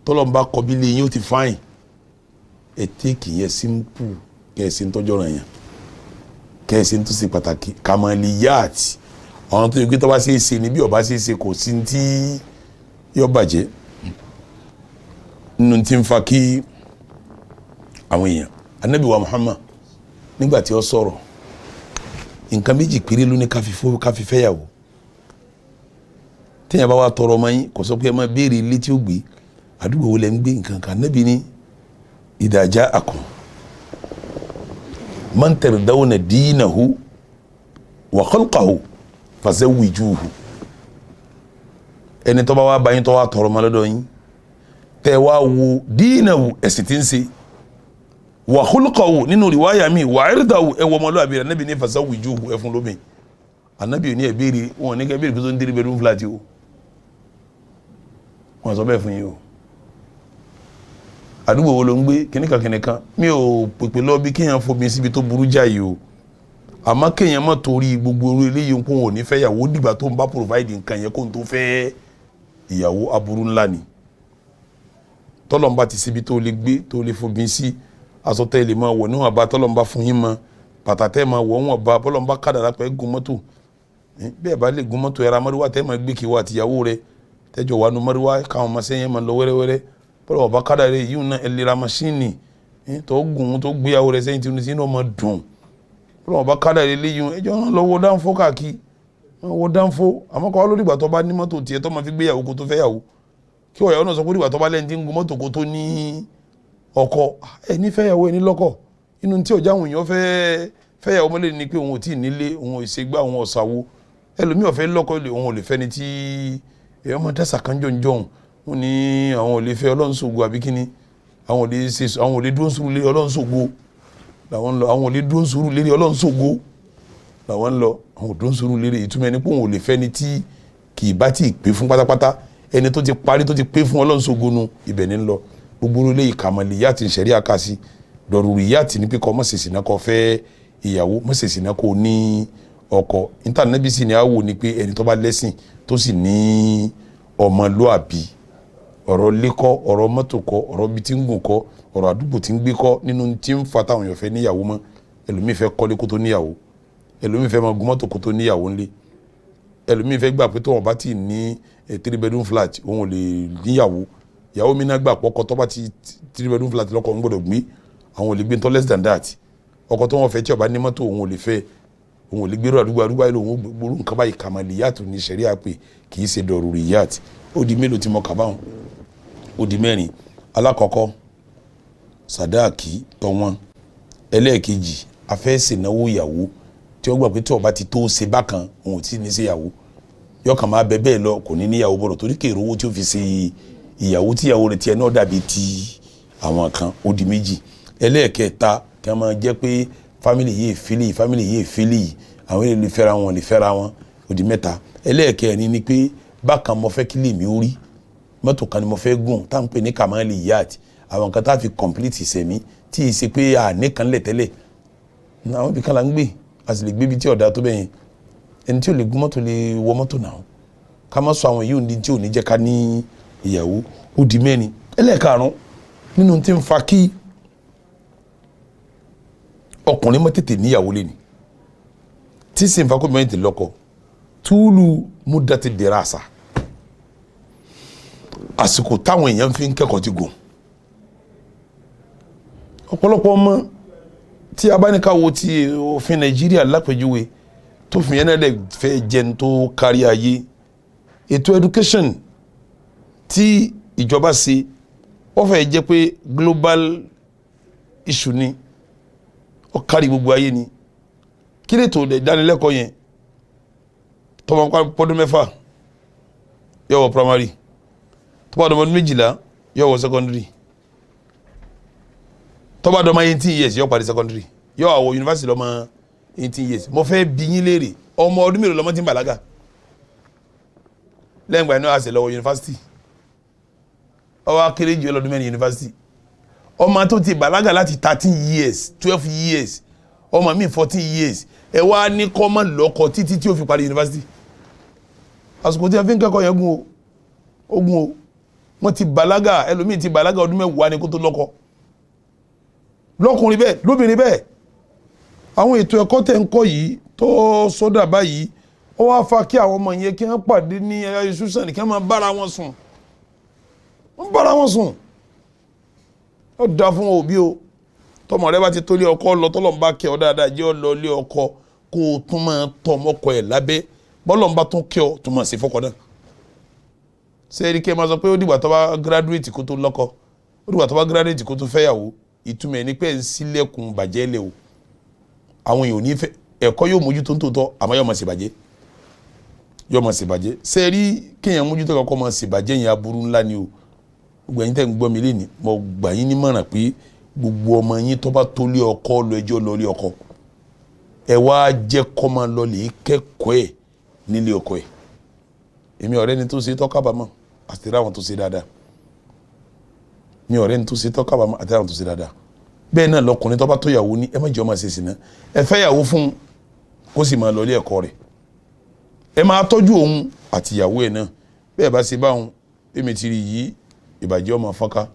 tọ́lọ́mbà kọ bí ilé yín ó ti fáyìn. Ẹ take yẹn simple, kẹ́ ẹ sì ń tọ́jú ọ̀ràn yẹn, kẹ́ ẹ sì ń tún sí pàtàkì kamaliyat. Àwọn tó yẹ kí tó bá ṣe é ṣe ni, bí ó bá ṣe é ṣe, kò sí ti yọ bàjẹ́. Nínú tí ń fa kí àwọn èèyàn, Anabi wa Muhammad, nígbà tí ó sọ̀rọ̀, nǹkan méjì péré ló ní káfi fẹ́yàwó. Téèyàn bá wà tọrọ ọmọ yín, kò sọ pé ẹ máa béèrè ilé tí ó gbé, àdúgbò wo lẹ ń gbé, nǹkan kan. Anabi ní idha ja'akum man tardawna dinahu wa khulqahu fazawwijuhu. Ẹni tó bá wá bá yín, tó wá tọrọ ọmọ lọ́dọ̀ yín, tẹ́ wá wo dinahu, ẹ̀sìn tí ń ṣe, wa khulqahu, nínú riwaya mi, wa irdahu, ẹ wọ ọmọlúwàbí rẹ̀, Anabi ní fazawwijuhu, ẹ fún lómi. Anabi ní ẹ béèrè wọn ní kẹ́ béèrè pé tó ń three bedroom flat o. Wọn sọ bẹ́ẹ̀ fún yín o. Àdúgbò wo ló ń gbé, kìnìkan kìnìkan. Mi ò pèpè lọ bí kéèyàn fomi síbi tó burú jáì o, àmọ́ kéèyàn má torí gbogbo orí eléyìí kó wọn ò ní fẹ́ yàwó, dìgbà tó ń bá provide nǹkan yẹn kó n tó fẹ́ ìyàwó. Aburú ńlá ni. Tọ́lọ́mbà ti síbi tó lè gbé, tó lè fomi sí, aṣọ tẹ́ lè máa wọ̀ níwọ̀n bá tọ́lọ́mbà fún yín mọ́, bàtà tẹ́ máa wọ̀ níwọ̀n bá bọ́lọ́mbà kádàrá pẹ́ gun mọ́tò. Bẹ́ẹ̀ bá lè gun mọ́tò, ẹ̀rọ amárúwá tẹ́ máa gbé kí wà àtìyàwó rẹ tẹ́jọ́ wà nù márúwá, káwọn ọmọ sẹ́yìn máa lọ wẹ́rẹ́wẹ́rẹ́. Bọ́lá ọba kádàrá yìí náà, ẹ lè ra maṣíìnì tó gùn tó gbéyàwó rẹ sẹ́yìn tí inú ọmọ dùn. Bọ́lá ọba kádàrá léyìn, ẹjọ́ náà lọ wọ dánfó káàkiri, wọ dánfó. Àmọ́ kọ́ lórí ìgbà tó bá ní mọ́tò tiẹ̀ tó máa fi gbéyàwó kó tó fẹ́ yàwó, kí ọ̀yàwó náà sọ pé ìgbà tó bá lẹ́ni tí ń gun mọ́tò kó tó ní ọkọ. Ẹ ní fẹ́yàwó, ẹ ní lọ́kọ. Inú tí ọjà àwọn èèyàn fẹ́ fẹ́yàwó mọ́lẹ̀ ni pé òun ò tí ì nílé, òun ò ṣe gbá, òun ọ̀sàwò. Ẹlòmíì ò fẹ́ lọ́kọ, òun ò lè fẹ́ni tí èèyàn máa dẹ́sà kan jọ̀njọ̀n. Wọ́n ní àwọn ò lè fẹ́ Ọlọ́run ṣògo àbí kíni, àwọn ò lè ṣe, àwọn ò lè dúró sùúrù lé Ọlọ́run ṣògo làwọn ń lọ. Àwọn ò lè dúró sùúrù lérí Ọlọ́run ṣògo làwọn ń lọ. Àwọn ò dúró sùúrù lérí. Ìtumọ̀ ẹni pé òun ò lè fẹ́ni tí kì í bá tí ì pé fún pátápátá. Ẹni tó ti parí, tó ti pé fún Ọlọ́run ṣògo nu, ibẹ̀ ní ń lọ. Gbogbo ilé ìkàmọ̀lì yá ti ń ṣẹ̀rí àkàsí dọ̀rùrì yá ti ní pé kọ́ mọ̀sẹ̀sì náà, kọ́ fẹ́ ìyàwó, mọ̀sẹ̀sì náà, kò ní ọkọ. Intanẹ́bí sì ni a wò ní pé ẹni tó bá lẹ́sìn, tó sì ní ọmọlúàbí. Ọ̀rọ̀ lẹ́kọ́, ọ̀rọ̀ mọ́tò kọ́, ọ̀rọ̀ bí tí ń gùn kọ́, ọ̀rọ̀ àdúgbò tí ń gbé kọ́. Nínú tí ń fa táwọn èèyàn fẹ́ níyàwó mọ́, ẹlòmíì fẹ́ kọ́lé kó tó níyàwó, ẹlòmíì fẹ́ máa gun mọ́tò kó tó níyàwó ńlé, ẹlòmíì fẹ́ gbà pé tó wọn bá ti ní three bedroom flat, òun ò lè níyàwó. Ìyàwó mi náà gbà pọ́kọ tó bá ti three bedroom flat lọ́kọ ń gbọ́dọ̀ gbé, àwọn ò lè gbé tó less than that. Ọkọ tó wọn fẹ́, tí ó bá ní mọ́tò, òun ò lè fẹ́, òun ò lè gbérò àdúgbò àdúgbò ayé lòun. Gbóró nǹkan báyìí, kamaliyat ní sẹ̀ríà pé kì í ṣe dọ̀rùrìyàt. Ó di mélòó tí mo kà báwọn? Ó di mẹ́rin. Alákọ̀ọ́kọ́, sàdáàkì tọ̀wọ́n. Ẹlẹ́ẹ̀kejì, afẹ́ ṣènáwó ìyàwó tí ó gbà pé tí ó bá ti tó ṣe bákan, òun ò tí ì ní ṣe ìyàwó, yọkàn máa bẹ bẹ́ẹ̀ lọ, kò ní níyàwó bọ̀rọ̀ torí kèrò owó tí ó fi ṣe ìyàwó, tí ìyàwó rẹ̀ tiẹ̀ náà dàbí ti àwọn kan. Ó di méjì. Ẹlẹ́ẹ̀kẹta, kí wọ́n máa jẹ́ pé family yìí fílì, family yìí fílì yìí, àwọn èèyàn lè fẹ́ra wọn, lè fẹ́ra wọn. Ó di mẹ́ta. Ẹlẹ́ẹ̀kẹrin ni pé bákan mo fẹ́ kí lèmi ó rí, mọ́tò kan ni mo fẹ́ gùn, tá à ń pè ní kamali yacht, àwọn nǹkan tá a fi complete ìsẹ̀mí, tí ì ṣe pé àní kan lẹ̀ tẹ́lẹ̀. Àwọn ibì kan là ń gbé, a sì lè gbé ibi tí ọ̀dà tó bẹ́yẹn. Ẹni tí ò lè gún mọ́tò lè wọ mọ́tò náà. Ká má sọ àwọn yìí ní tí ò ní jẹ́ ká ní ìyàwó. Ó di mẹ́rin. Ẹlẹ́ẹ̀karùn-ún nínú tí ń fa kí ọkùnrin má tètè níyàwó lé ní, tí sì ń fa kó mẹ́rin tètè lọ́kọ, túlù múdàtí dèrásà, àsìkò táwọn èèyàn fi ń kẹ́kọ̀ọ́ ti gùn. Ọ̀pọ̀lọpọ̀ ọmọ tí a bá ní ká wo ti òfin Nàìjíríà lápèjúwe, tó fi yẹn náà lè fẹ́ jẹun tó kárí ayé, ètò education tí ìjọba ṣe, wọ́n fẹ́ jẹ́ pé global issue ni. Ó kárí gbogbo ayé ni. Kí lè tó ìdánilẹ́kọ̀ọ́ yẹn? Tọmọ pọ́dún 6 yóò wọ primary, tó bá dọmọdún 12 yóò wọ secondary, tó bá dọmọ 18 years yóò parí secondary, yóò wọ university lọ́mọ 18 years. Mo fẹ́ bi yín léèrè, ọmọ ọdún mélòó lọ́mọ tí ń bàlágà? Lẹ́yìn ìgbà yẹn náà àṣẹ lọ́wọ́ university, ọwọ́ akéré jù lọ́dún 4 university. Ọmọ tó ti bàlágà láti 13 years, 12 years, ọmọ mi 14 years, ẹ wá ní kọ́ mọ́ lọ́kọ títí tí ó fi parí university. Àsìkò tí a fi ń kẹ́kọ̀ọ́ yẹn gùn o, ó gùn o. Wọ́n ti bàlágà, ẹlòmíì ti bàlágà ọdún 10 ni kó tó lọ́kọ, lọ́kùnrin bẹ́ẹ̀, lóbìnrin bẹ́ẹ̀. Àwọn ètò ẹ̀kọ́ tẹ̀ ń kọ́ yìí tó sọ́dà báyìí, ó wá fa kí àwọn ọmọ yẹn kí wọ́n pàdé ní institution, kí wọ́n máa bára wọn sùn, wọ́n bára wọn sùn. Ó da fún òbí o. Tọmọ rẹ bá ti tó lé ọkọ lọ, tọlọ ń bá kẹ́ ọ dáadáa, jẹ́ ọ lọ lé ọkọ, kó o tún máa tọ́ ọmọkọ ẹ̀ lábẹ́. Bọ́lọ̀ ń bá tún kẹ́ ọ, tún máa ṣe fọ́kọ náà. Sẹ́ẹ̀rì kí ẹ máa sọ pé ó dìgbà tó bá graduate kó tó lọ́kọ, ó dìgbà tó bá graduate kó tó fẹ́yàwó, ìtumọ̀ ẹ̀ ní pé ń sílẹ̀kùn bàjẹ́ lẹ̀ o. Àwọn èèyàn ò ní fẹ́ ẹ̀kọ́ yóò mójútó ń tòótọ́, àmọ́ yóò máa ṣèbàjẹ́, yóò máa ṣèbàjẹ́. Sẹ́ẹ̀rí kéèyàn mójútó kọ́kọ́ máa ṣèbàjẹ́ yẹn, aburú ńlá ni o. Gbogbo ẹ̀yin tẹ́ ń gbọ́ mi lénìí, mo gbà yín nímọ̀ràn pé gbogbo ọmọ yín tó bá tó lé ọkọ lọ, ẹjọ́ lọ lé ọkọ, ẹ wá jẹ́ kó máa lọ lè kẹ́kọ̀ọ́ ẹ̀ nílé ọkọ ẹ̀. Èmi ọ̀rẹ́ ni tó ṣe tọ́ kábàámọ̀, àti ráwọn tó ṣe dáadáa. Mi ọ̀rẹ́ ni tó ṣe tọ́ kábàámọ̀, àti ráwọn tó ṣe dáadáa. Bẹ́ẹ̀ náà lọkùnrin tó bá tó yàwó ní, ẹ má jẹ́ ọmọ ṣe sìná. Ẹ fẹ́ yàwó fún kó sì máa lọ ilé ẹ̀kọ́ rẹ̀, ẹ máa tọ́jú òun àti ìyàwó ẹ̀ náà. Bẹ́ẹ̀ bá ṣe báwọn, èmi ti rí yìí, ìbàjẹ́ ọmọ fọ́nká.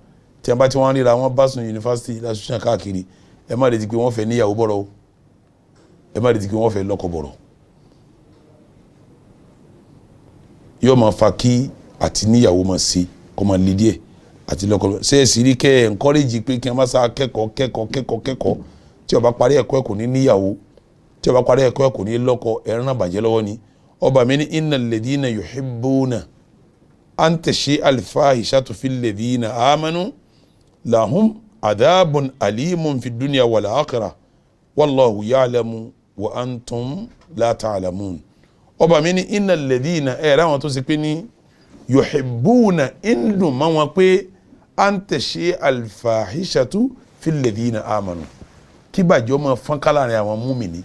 Tí a bá ti wọ́n ríra wọn bá sùn yunifásitì lásìkò káàkiri, ẹ má retí pé wọ́n fẹ́ níyàwó bọ̀rọ̀ o, ẹ má retí pé wọ́n fẹ́ lọ́kọ bọ̀rọ̀. Yóò máa fa kí àti níyàwó máa ṣe kó máa le díẹ̀, àti lọ́kọ. Ṣé ẹ sì rí kẹ́ ẹ̀ encourage pé kí wọ́n má sá kẹ́kọ̀ọ́ kẹ́kọ̀ọ́ kẹ́kọ̀ọ́ kẹ́kọ̀ọ́, tí ó bá parí ẹ̀kọ́ ẹ̀ kò ní níyàwó, tí ó bá parí ẹ̀kọ́ ẹ̀ kò ní lọ́kọ, ẹ̀ rán bàjẹ́ lọ́wọ́ ni. Ọba mi ní innal ladhina yuhibbuna an tashi al-fahishatu fil ladhina amanu lahum adhabun alimun fi dunya wal akhirah wallahu ya'lamu wa antum la ta'lamun. Ọba mi ní innal ladhina, ẹ̀ ráwọn tó ṣe pé ní yuhibbuna, ń dùn mọ́ wọn pé an tashi al-fahishatu fil ladhina amanu, kí bàjẹ́ ọmọ fọ́nká láàrin àwọn múmìnì.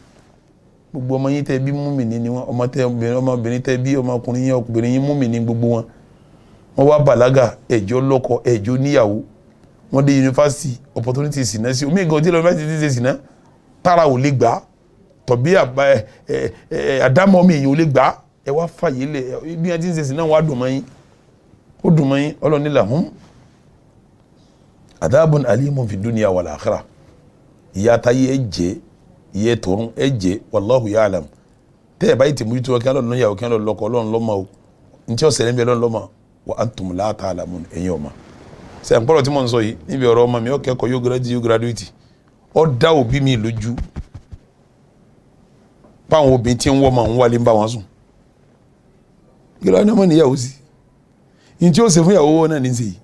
Gbogbo ọmọ yín tẹ́ bí múmìnì ni wọn, ọmọ tẹ́ ọmọbìnrin tẹ́ bí, ọmọkùnrin yín, ọkùnrin yín, múmìnì gbogbo wọn. Wọ́n wá bàlágà, ẹ̀jọ́ lọ́kọ, ẹ̀jọ́ níyàwó, wọ́n dé yunifásitì, opportunity sìnà sí omi ìgàn tí lọ yunifásitì ti ṣe sìnà, tára ò lè gbà, tọ̀bí àdámọ́ mi èèyàn ò lè gbà. Ẹ wá fàyè lẹ̀, bí wọ́n ti ń ṣe sìnà, wọ́n á dùn mọ́ yín, ó dùn mọ́ yín. Ọlọ́ni lahum adhabun alimun fi dunya wal akhirah, ìyà táyé ẹ jẹ, ìyà tọ̀run ẹ jẹ, wallahu ya'lam. Tẹ́ ẹ báyìí ti mójútó wọn, kí wọ́n lọ níyàwó, kí wọ́n lọ lọ́kọ, Ọlọ́run lọ́mọ o, ntí ọ̀sẹ̀ lẹ́nu Ọlọ́run lọ́mọ, wa antum la ta'lamun, ẹ̀yin ọ̀ma. Sẹ́yìn pọ́lọ̀ tí mo ń sọ yìí níbi ọ̀rọ̀ ọmọ mi, ó kẹ́kọ̀ọ́, yóò graduate, yóò graduate. Ó dá òbí mi lójú báwọn obìnrin tí ń wọ́ ọmọ ń wálé ń bá wọn sùn. Kí ló ní ọmọ níyàwó sí ní tí ó ṣe fún ìyàwó wọn náà ní sèyí.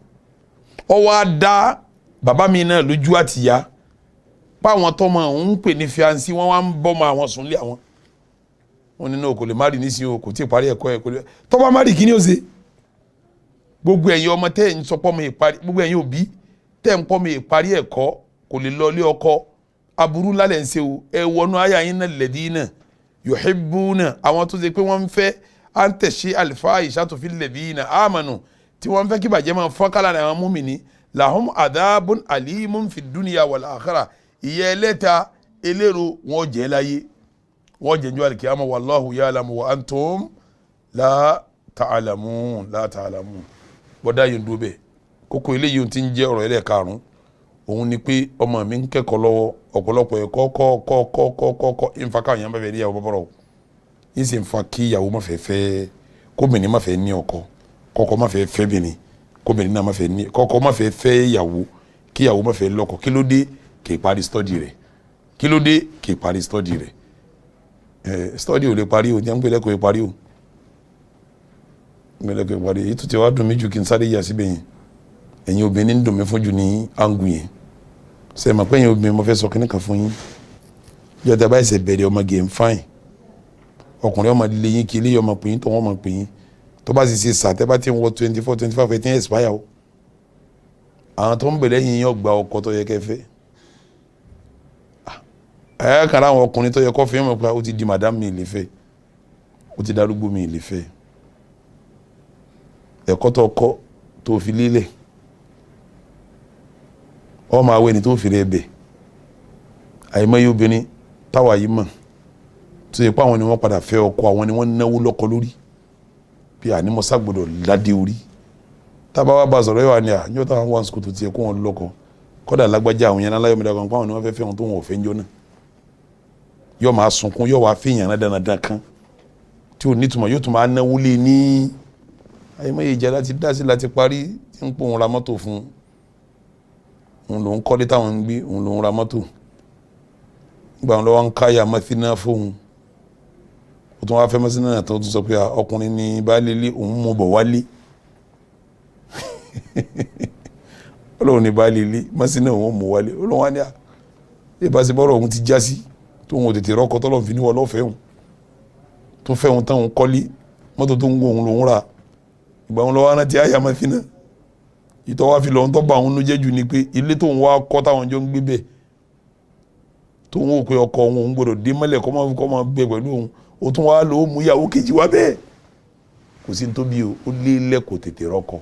Ó wá dá bàbá mi náà lójú àtìyá báwọn tọmọ òun ń pè ní fiancé, wọn wá ń bọ́ ọmọ àwọn sùn lé àwọn. Wọn nínú kò lè má rí nísìnyí o, kò tí ì parí ẹ̀kọ́ ẹ̀, kò lè tọ́ba má rí, kí ni ó ṣe? Gbogbo ẹ̀yin ọmọ tẹ́ ẹ̀ ń sọpọ́ mi ìparí, gbogbo ẹ̀yin òbí tẹ́ ẹ̀ ń pọ́ mi ìparí ẹ̀kọ́ kò lè lọ ilé ọkọ, aburú lálẹ́ ń ṣe o. Ẹ wọnú àyà yín náà, ladina yuhibbuna, àwọn tó ṣe pé wọ́n ń fẹ́ à ń tẹ̀sí al-fahishatu fil ladina amanu, tí wọ́n ń fẹ́ kí bàjẹ́ máa fọ́n kálá àwọn múmìnì, lahum adhabun alimun fi dunya wal akhirah, ìyà ẹlẹ́ta eléro wọn jẹ́ láyé, wọ́n jẹ́ njọ́ alikiyama, wallahu ya'lamu wa antum la ta'lamun, la ta'lamun. Bọ́dá yìí ń dúró bẹ́ẹ̀. Kókó eléyìí ti ń jẹ́ ọ̀rọ̀ ẹlẹ́ẹ̀karùn-ún, òun ni pé ọmọ mi ń kẹ́kọ̀ọ́ lọ́wọ́, ọ̀pọ̀lọpọ̀ ẹ̀kọ́ kọ́ kọ́ kọ́ kọ́ kọ́ kọ́ ìnfa káwọn yẹn bá fẹ́ níyàwó bọ́bọ́rọ̀ o, yín sì ń fa kí ìyàwó má fẹ́ fẹ́, kóbìnrin má fẹ́ ní ọkọ, kọ́kọ́ má fẹ́ fẹ́ bìnrin, kóbìnrin náà má fẹ́ ní kọ́kọ́, má fẹ́ fẹ́ ìyàwó, kí ìyàwó má fẹ́ lọ́kọ. Kí ló dé? Kì í parí study rẹ̀. Kí ló dé? Kì í parí study rẹ̀. Ẹ study ò lè parí o, jẹ́ ń pè lẹ́kọ̀ọ́ parí o, ń pè lẹ́kọ̀ọ́ parí. Èyí tó ti wá dùn mí jù, kí n sáré yà síbẹ̀ yẹn, ẹ̀yin obìnrin ń dùn mí fún jù ní angu yẹn. Ṣe é mọ̀ pé ẹ̀yin obìnrin, mo fẹ́ sọ kíní kan fún yín. Jọta báyìí ṣe bẹ̀rẹ̀ ọmọge ń fáyìn, ọkùnrin ọmọ líle yín kí ilé ọmọ pè yín, tó wọ́n mọ̀ pè yín. Tó bá sì ṣe sà, tẹ́ bá ti ń wọ 24, 25, 18, expire o. Àwọn tó ń bẹ̀rẹ̀ yín yóò gba ọkọ tó yẹ kẹfẹ́. Ẹ kàrà àwọn ọkùnrin tó yẹ kọ́ fẹ́ mọ̀ pé ó ti di madam, mi lè fẹ́, ó ti darúgbó, mi lè fẹ́. Ẹ̀kọ́ tó kọ́ tó fi lélẹ̀, ọmọ àwọn ẹni tó fi rẹ̀ bẹ̀. Àìmọye obìnrin táwa yìí mọ̀ tó yẹ pé àwọn ni wọ́n padà fẹ́ ọkọ, àwọn ni wọ́n náwó lọ́kọ lórí bí ànímọ́sá gbọ́dọ̀ ládé orí. Tábà wà bá sọ̀rọ̀, yóò wà ní à yóò táwọn wà sùkúl tó tiẹ̀ kó wọn lọ́kọ. Kọ́dà lágbájá, àwọn yẹn aláyọ̀ mẹ́ta kan pé àwọn ni wọ́n fẹ́ fẹ́ wọn tó wọn ò fẹ́ ń jọ náà, yóò máa sunkún, yóò wá fìyàn náà dandan kan tí ò nítumọ̀, yóò tún máa náwó lé ní. Àìmọye ìjà láti dá sí láti parí, tí ń pò ń ra mọ́tò fún òun, lòún kọ́lé táwọn ń gbé, òun lòún ra mọ́tò. Nígbà wọn lọ́wọ́ ń káyà mọ́síná fóun, ó tún wá fẹ́ mọ́síná náà tó tún sọ pé ọkùnrin ní baálé ilé, òun mú bọ̀ wálé. Ọlọ́run ní baálé ilé, mọ́síná òun mú wálé. Ọlọ́run wá ní à ìbáṣepọ̀rọ̀ òun ti já sí tóun ò tètè rọ́kọ tọ́lọ́run fi níwọ̀ lọ́fẹ̀ẹ́ òun tó fẹ́ òun táwọn kọ́lé, mọ́tò tó ń gbọ́ òun lòún rà. Ìgbà wọn lọ́wọ́ arántí àyà mọ́síná ìtọ́ wá fi lọ́n tó bá òun nújẹ́ jù ni pé ilé tóun wá kọ́ táwọn jọ ń gbé bẹ́ẹ̀, tóun wò pé ọkọ òun òun gbọdọ̀ dé mọ́lẹ̀ kọ́ máa bẹ pẹ̀lú òun, ó tún wá lò ó mú ìyàwó kejì wá bẹ́ẹ̀. Kò sí ní tóbi o, ó lélẹ̀ kò tètè rọ́kọ,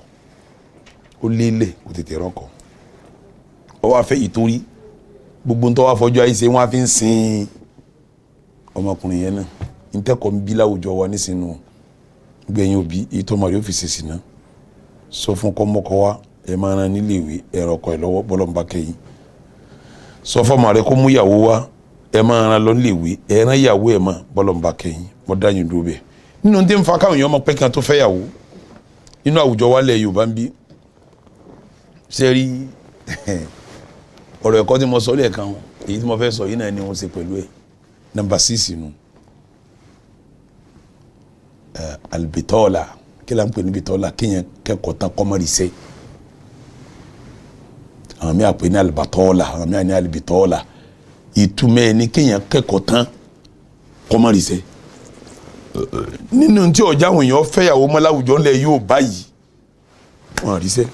ó lélẹ̀ kò tètè rọ́kọ. Ó wá fẹ́ ìtorí gbogbo ń tọ́ wá fọjú ayé ṣe, wọ́n á fi ń sin ọmọkùnrin yẹn náà. Ntẹ́kọ̀ọ́ ń bí láwùjọ wa nísìnyí, gbẹ̀yìn òbí ìtọ́mọ̀ rẹ̀ ó fi ṣèṣì náà sọ fún kọ́mọkọ́ wa, ẹ máa ran nílé ìwé, ẹ̀rọ ọkọ̀ ẹ̀ lọ́wọ́ bọ́lọ́mbà kẹ́yìn. Sọ fọmọ rẹ kó mú ìyàwó wá, ẹ máa ran lọ nílé ìwé, ẹ rán ìyàwó ẹ mọ bọ́lọ́mbà kẹ́yìn. Mọ dáyìn dúró bẹ́ẹ̀. Nínú tí ń fa káwọn èèyàn ọmọ pẹ́ kan tó fẹ́ yàwó nínú àwùjọ wa lẹ̀ Yorùbá ń bí, ṣe rí ọ̀rọ̀ ẹ̀kọ́ tí mo sọ lẹ́ẹ̀kan, èyí tí mo fẹ́ sọ yìí náà ni wọ́n ṣe pẹ̀lú ẹ̀. Nọ́mbà 6 nù, alibitọ́ọ̀là. Kí la ń pè ní bitọ́ọ̀là? Kéèyàn kẹ́kọ̀ọ́ tán kọ́mọ́rì sẹ́. Àwọn mi àpè ní alibatọ́ọ̀là, àwọn mi àní alibitọ́ọ̀là. Ìtumọ̀ ẹ̀ ní kéèyàn kẹ́kọ̀ọ́ tán kọ́mọ́rì sẹ́. Nínú tí ọjà àwọn èèyàn fẹ́yàwó mọ́ láwùjọ ńlẹ̀ yóò báyìí, wọ́n rí sẹ́.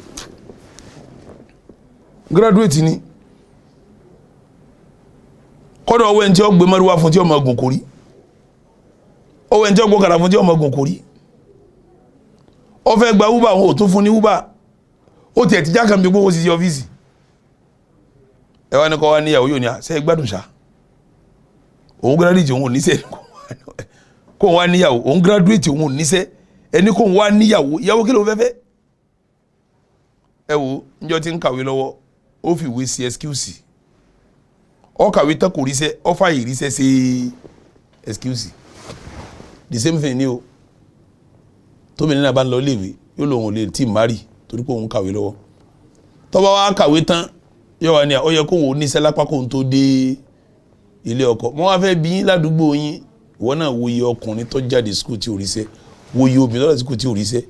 Graduate ni kọ́dọ̀, ọwọ́ ẹni tí ó gbé mọ́ríwá fún tí ó máa gùn kórí, ọwọ́ ẹni tí ó gbọ́ kàrà fún tí ó máa gùn kórí. Ó fẹ́ gba uber, àwọn ò tún fún ní uber. Ó tiẹ̀ ti jákàn bí gbówó sí sí ọ́fíìsì. Ẹ wá ní kọ́ wá níyàwó, yóò ní à ṣe é gbádùn ṣá? Òun graduate, òun ò níṣẹ́, kó wá níyàwó. Òun graduate, òun ò níṣẹ́, ẹni kó wá níyàwó. Ìyàwó kí ló fẹ́ fẹ́? Ẹ wo níjọ́ tí ń kàwé lọ́wọ́, ó fi ìwé sí excuse. Ó kàwé tán, kò ríṣẹ́, ó fàyè ríṣẹ́ sí excuse. The same thing ni o, tóbi nínú àbá ń lọ léèwé, yóò lòun ò lè tí ì marry torí pé òun kàwé lọ́wọ́. Tó bá wá kàwé tán, yóò wá ní à ó yẹ kóun ò níṣẹ́ lápá kóun tó dé ilé ọkọ. Wọ́n wá fẹ́ bí yín ládùúgbò yín. Ìwọ náà wo iye ọkùnrin tó jáde school tí ò ríṣẹ́, wo iye obìnrin tó jáde school tí ò ríṣẹ́,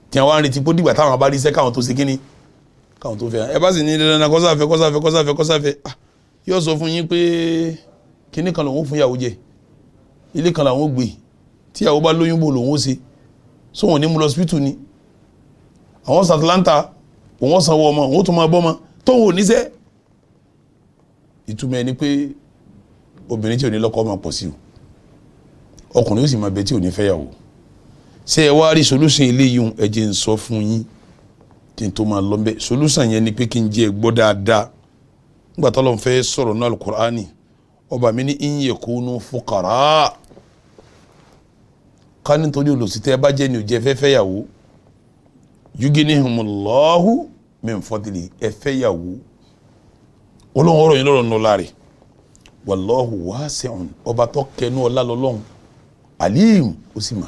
tí àwọn á retí pé dìgbà táwọn bá ríṣẹ́ káwọn tó ṣe kíní, káwọn tó fẹ́. Ẹ bá sì ní dandan kọ́sáfẹ́ kọ́sáfẹ́ kọ́sáfẹ́ kọ́sáfẹ́, yóò sọ fún yín pé kíní kan lòun ó fún ìyàwó jẹ, ilé kan làwọn ó gbé, tíyàwó bá lóyún bò lòun ó ṣe sóhun ní mú lọ hospital ni àwọn sàtìlántà, òun sanwó ọmọ, òun tún máa bọ́ ọmọ tóun ò níṣẹ́. Ìtumọ̀ ẹ ni pé obìnrin tí ò ní lọ́kọ máa pọ̀ sí o, ọkùnrin ó sì máa bẹ tí ò ní fẹ́yàwó. Ṣé ẹ wá rí solution eléyìí? Ẹ jẹ́ n sọ fún yín kí n tó máa lọ bẹ́ẹ̀. Solution yẹn ni pé kí n jẹ́ ẹ gbọ́ dáadáa. Nígbà tó lọ́n fẹ́ sọ̀rọ̀ náà Al-Qur'ani, ọba mi ní in yakunu fuqara, ká nítorí olùsítẹ́ ẹ bá jẹ́ ni ò jẹ́ fẹ́ fẹ́yàwó, yuginihumullahu min fadli, ẹ fẹ́yàwó, Ọlọ́run ọ̀rọ̀ yín lọ́rọ̀ nù láre. Wallahu wasi'un, ọba tó kẹnu ọlá lọ́lọ́run, alim, ó sì mà.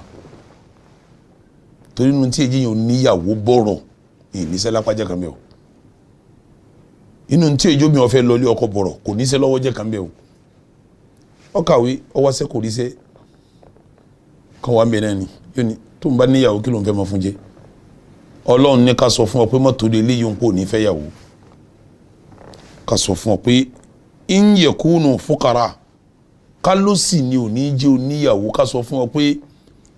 Torí inú tí èyí yẹn ò níyàwó bọ̀rọ̀ ìníṣẹ́ lápájẹ́ kan bẹ́ẹ̀ o. Inú tí èyí omi ọ̀fẹ́ lọlé ọkọ bọ̀rọ̀, kò níṣẹ́ lọ́wọ́ jẹ́ kan bẹ́ẹ̀ o. Ó kàwé, ó wáṣẹ́, kò ríṣẹ́ kan wà ń bẹ náà ni yóò ní tó ń bá níyàwó, kí ló ń fẹ́ máa fún jẹ? Ọlọ́run ní ká sọ fún ọ pé mọ́tò lè léyìí ń kó ní fẹ́ yàwó. Ká sọ fún ọ pé in yakunu fuqara. Kálọ́sì ni ò ní jẹ́ oníyàwó, ká sọ fún ọ pé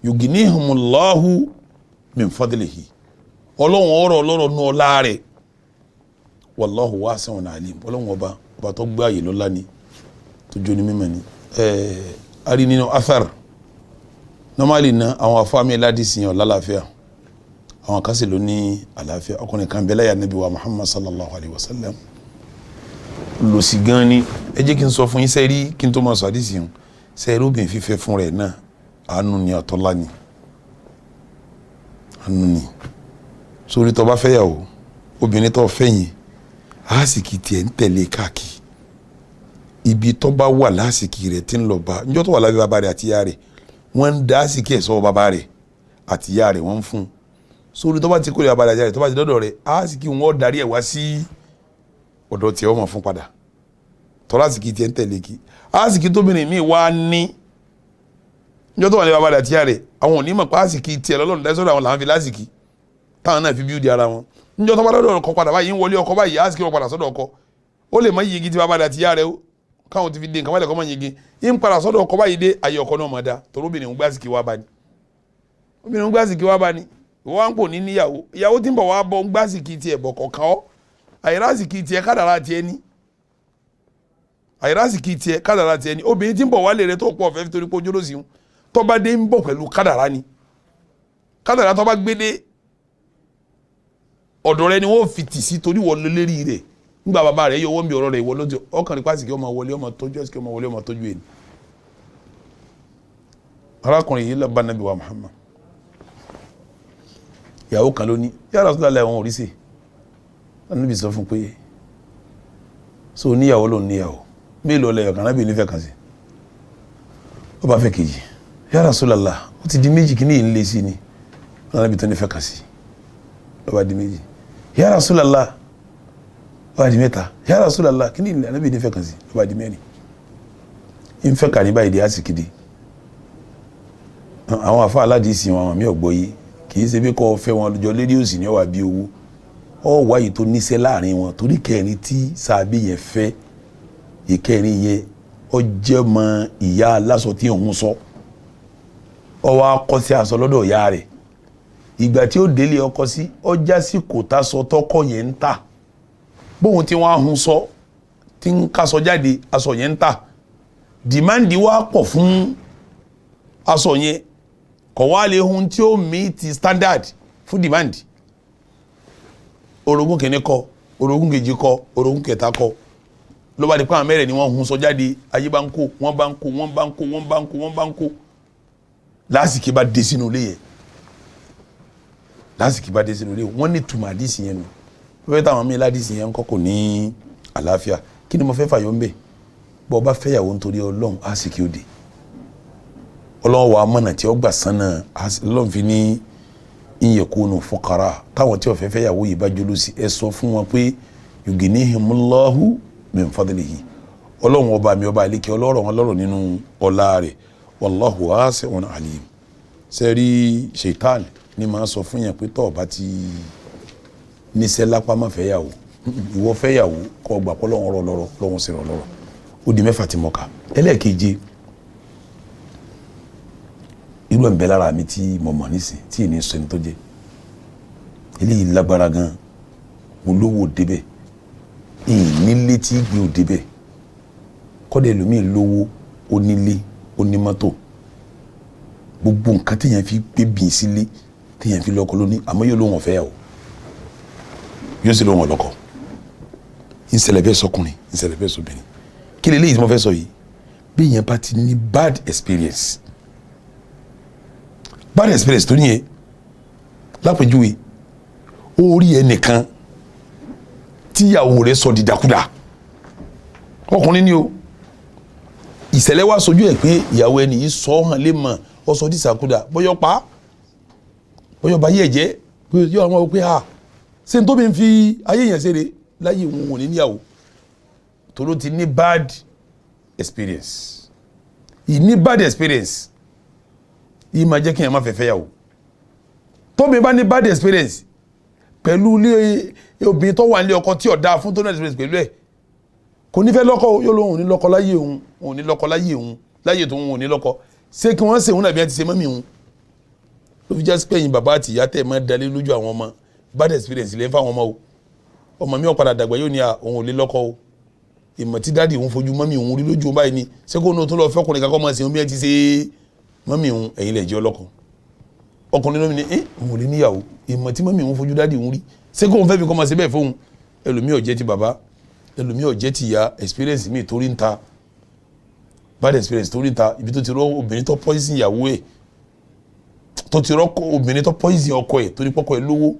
yuginihumullahu min fadlihi, Ọlọ́run ọ̀rọ̀ ọlọ́rọ̀ nú ọlá rẹ̀, wallahu wasi'un alim. Ọlọ́run ọba ọba tó gbé àyè lọ́lá ni, tó jó ní mímọ́ ni. A rí nínú athar normally na àwọn afáàmì ládìsí yẹn lálàáfíà, àwọn kan sì ló ní àlàáfíà. Ọkùnrin kan bẹ́lẹ̀ yà Nábì wa Muhammad sallallahu alayhi wa sallam, lòsì gan ni. Ẹ jẹ́ kí n sọ fún yín, sẹ́rí kí n tó máa sọ àdìsí yẹn, sẹ́rí obìnrin fífẹ́ fún rẹ̀ náà, àánú ni, àtọ́lá ni, àánú ni. Sórí tó bá fẹ́ yàwó, obìnrin tó fẹ́ yẹn, àásìkì tiẹ̀ ń tẹ̀lé káàkiri ibi tó bá wà. Lásìkì rẹ̀ tí ń lọ bá njọ́ tó wà lábẹ́ bàbá rẹ̀ àti ìyá rẹ̀, wọ́n ń da àsìkì ẹ̀ sọ́wọ́ bàbá rẹ̀ àti ìyá rẹ̀, wọ́n ń fún un. Sórí tó bá ti kórè bàbá rẹ̀ àti ìyá rẹ̀, tó bá ti dọ́dọ̀ rẹ̀, àsìkì wọn darí ẹ̀ wá sí ọ̀dọ̀ tiẹ̀, wọ́n máa fún padà. Tọ́lá àsìkì tiẹ̀ ń tẹ̀lé kí àsìkì tóbìnrin míì wá ní njọ́ tó wà ní bàbá rẹ̀ àti ìyá rẹ̀, àwọn ò ní mọ̀ pé àsìkì tiẹ̀ lọ́lọ́run dá sọ́dọ̀ àwọn làwọn fi lásìkì táwọn náà fi bíúdi ara wọn. Njọ́ tó bá dọ́dọ̀ ọkọ padà báyìí, ń wọlé ọkọ báyìí, àsìkì wọn padà sọ́dọ̀ ọkọ. Ó lè má yegi ti bàbá rẹ̀ àti ìyá rẹ̀ o, káwọn ti fi dé nǹkan wálẹ̀ kọ́ mọ́ yegi, ń padà sọ́dọ̀ ọkọ báyìí dé, ayé ọkọ náà mọ̀ dá torí obìnrin ń gbé àsìkì wá bá ní. Obìnrin ń gbé àsìkì wá bá ní. Ìwọ wá ń pò ní níyàwó, ìyàwó tí ń bọ̀ wá bọ̀ ń gbé àsìkì tiẹ̀ bọ̀ kọ̀ọ̀kan ọ́. Àyèrè àsìkì tiẹ̀ kádàrá tiẹ̀ ní, àyèrè àsìkì tiẹ̀ kádàrá tiẹ̀ ní. Obìnrin tí ń bọ̀ wálé rẹ tó pọ̀ fẹ́ torí pé ojú ló sì ń tọ́ba dé, ń bọ̀ pẹ̀lú kádàrá ni. Kádàrá tọ́ba gbé dé ọ̀dọ̀ rẹ ni wọ́n fi tì sí, torí wọ́n lé lérí rẹ̀. Nígbà bàbá rẹ̀ yọ wọ́n bí ọ̀rọ̀ rẹ̀, ìwọ lójú ọkàn rí pàṣẹ kí ọmọ wọlé, ọmọ tọ́jú ẹsẹ̀, kí ọmọ wọlé, ọmọ tọ́jú ẹni. Arákùnrin yìí lọ bá Nábì wa Muhammad. Ìyàwó kan ló ní, ya Rasulullah, ẹ̀wọ̀n orí sí. Ànábì sọ fún pé, so níyàwó? Ló níyàwó mélòó? Lẹ́yọ̀ kan. Ànábì nífẹ̀ẹ́ kan sí. Ó bá fẹ́ kejì. Ya Rasulullah, ó ti di méjì, kí ní yìí ń lé sí ni? Ànábì tó nífẹ̀ẹ́ kan sí, ló bá di méjì. Ya Rasulullah, ó bá di mẹ́ta. Ya Rasulullah, kí ni? Ànábì nífẹ̀ẹ́ kan sí, ló bá di mẹ́rin. Ń fẹ́ kà ní báyìí di àsìkìdí. Àwọn afa aládìsí wọn, àwọn mi ò gbọ́ yìí. Kì í ṣe bí kò fẹ́ wọn jọ lérí òsì ní ọwà bí owó ọ wáyé tó níṣẹ́ láàrin wọn, torí kẹrin tí sàbí yẹn fẹ́, ìkẹrin yẹn, ó jẹ́ mọ ìyá aláṣọ tí òun sọ, ọ wá kọ́ sí aṣọ lọ́dọ̀ ìyá rẹ̀. Ìgbà tí ó délé ọkọ sí, ó já sí kò tá sọ tọkọ yẹn ń tà. Bóun tí wọ́n á hun sọ tí ń kásọ jáde, aṣọ yẹn ń tà, demand wá pọ̀ fún aṣọ yẹn, kọ̀ wá lè hun tí ó meet standard fún demand. Orogún kìíní kọ, orogún kejì kọ, orogún kẹta kọ, ló bá di pé àwọn mẹ́rẹ̀ ni wọ́n hun sọ jáde. Ayé bá ń kó, wọ́n bá ń kó, wọ́n bá ń kó, wọ́n bá ń kó, wọ́n bá ń kó. Lásìkò bá dé sínú ilé yẹn, lásìkò bá dé sínú ilé, wọ́n ní tùmọ̀ àdìsí yẹn nù. Wọ́n fẹ́ táwọn míì ládìsí yẹn ń kọ́, kò ní àlàáfíà. Kí ni mo fẹ́ fàyọ̀ ń bẹ̀? Bọ́ ọ bá fẹ́yàwó nítorí Ọlọ́run, àsìkò òde Ọlọ́run wàá mọ̀nà tí ó gbà sánà. Ọlọ́run fi ní in yakunu fuqara, táwọn tí ó fẹ́ fẹ́yàwó yìí bá jóló sí, ẹ sọ fún wọn pé yughnihimullahu min fadlihi, Ọlọ́run ọba mi, ọba àlekè ọlọ́rọ̀ wọn lọ́rọ̀ nínú ọlá rẹ̀, wallahu wasi'un alim. Sẹ́rí ṣètàn ní máa sọ fún yẹn pé tọ́ ọba ti níṣẹ́ lápá, má fẹ́yàwó. Ìwọ fẹ́yàwó kọ́ gbà pọ́ lọ́wọ́ rọ̀ lọ́rọ̀, lọ́wọ́ sí rọ̀ lọ́rọ̀. Ó di mẹ́fà tí mo kà. Ẹlẹ́ẹ̀keje, irú ẹ̀ ń bẹ lára mi tí mo mọ̀ nísìn tí ì ní sọ ẹni tó jẹ́. Eléyìí lágbára gan. Mo lówó débẹ̀, ìnílé tí gbé ò débẹ̀. Kọ́dẹ̀ lómi lówó, ó nílé, ó ní mọ́tò, gbogbo nǹkan téèyàn fi gbé bìn sílé, téèyàn fi lọ́kọ lóní, àmọ́ yóò lóun ọ̀fẹ́ yà o, yóò sì lóun ọ̀lọ́kọ. Ìṣẹ̀lẹ̀ bẹ́ẹ̀ sọkùnrin, ìṣẹ̀lẹ̀ bẹ́ẹ̀ sọbìnrin. Kí lèléyìí tí mo fẹ́ sọ yìí? Bí èèyàn bá ti ní bad experience, bad experience tó níyẹn, lápèjúwe, ó rí ẹnìkan tíyàwó rẹ̀ sọ dìdàkudà, ọkùnrin ni o. Ìṣẹ̀lẹ̀ wá sojú ẹ̀ pé ìyàwó ẹni yìí sọ ọ́ hàn lè mọ̀, ọ sọ dìsàkudà, bọ́yọ̀ pa, bọ́yọ̀ bá yẹ̀ jẹ́ yọ àwọn pé ha, ṣé n tó bí n fi ayé yẹn ṣeré láyé òun ò ní níyàwó, tó ti ní bad experience. Ìní bad experience yìí máa jẹ́ kí èèyàn má fẹ́ fẹ́ yàwó. Tóbi bá ní bad experience pẹ̀lú ilé obìnrin tó wà nílé ọkọ tí ò dáa fún, tó ní experience pẹ̀lú ẹ̀, kò ní fẹ́ lọ́kọ. Yóò lóun ò ní lọ́kọ láyé òun, òun ní lọ́kọ láyé òun. Láyé tó ń wò ní lọ́kọ, ṣé kí wọ́n ṣèwọ́n nàbí ẹ ti ṣe mọ́mì òun? Ló fi jásí pé ẹ̀yin bàbá àti ìyá tẹ̀ máa dalé lójú àwọn ọmọ, bad experience lè ń fáwọn ọmọ o. Ọmọ mi ò padà dàgbà, yóò ní à òun ò lè lọ́kọ o. Ìmọ̀ tí daddy òun fojú mummy òun rí lójú òun báyìí ni, ṣé kó ní o tún lọ fẹ́kùnrin kakọ́ máa ṣe òun bí ẹ ti ṣe mummy òun? Ẹ̀yin lè jẹ́ ọlọ́kọ. Ọkùnrin lómi ni ẹ́ òun ò lè níyàwó. Ìmọ̀ tí mummy òun fojú daddy òun rí, ṣé kóun fẹ́ mi kọ́ máa ṣe bẹ́ẹ̀ fóun? Ẹlòmíì ò jẹ́ ti bàbá, ẹlòmíì ò jẹ́ ti ìyá. Experience mi torí ń ta, bad experience torí ń ta, ibi tó ti rọ obìnrin tó poison ìyàwó ẹ̀, tó ti rọ obìnrin tó poison ọkọ ẹ̀ torí pọ́kọ ẹ̀ lówó,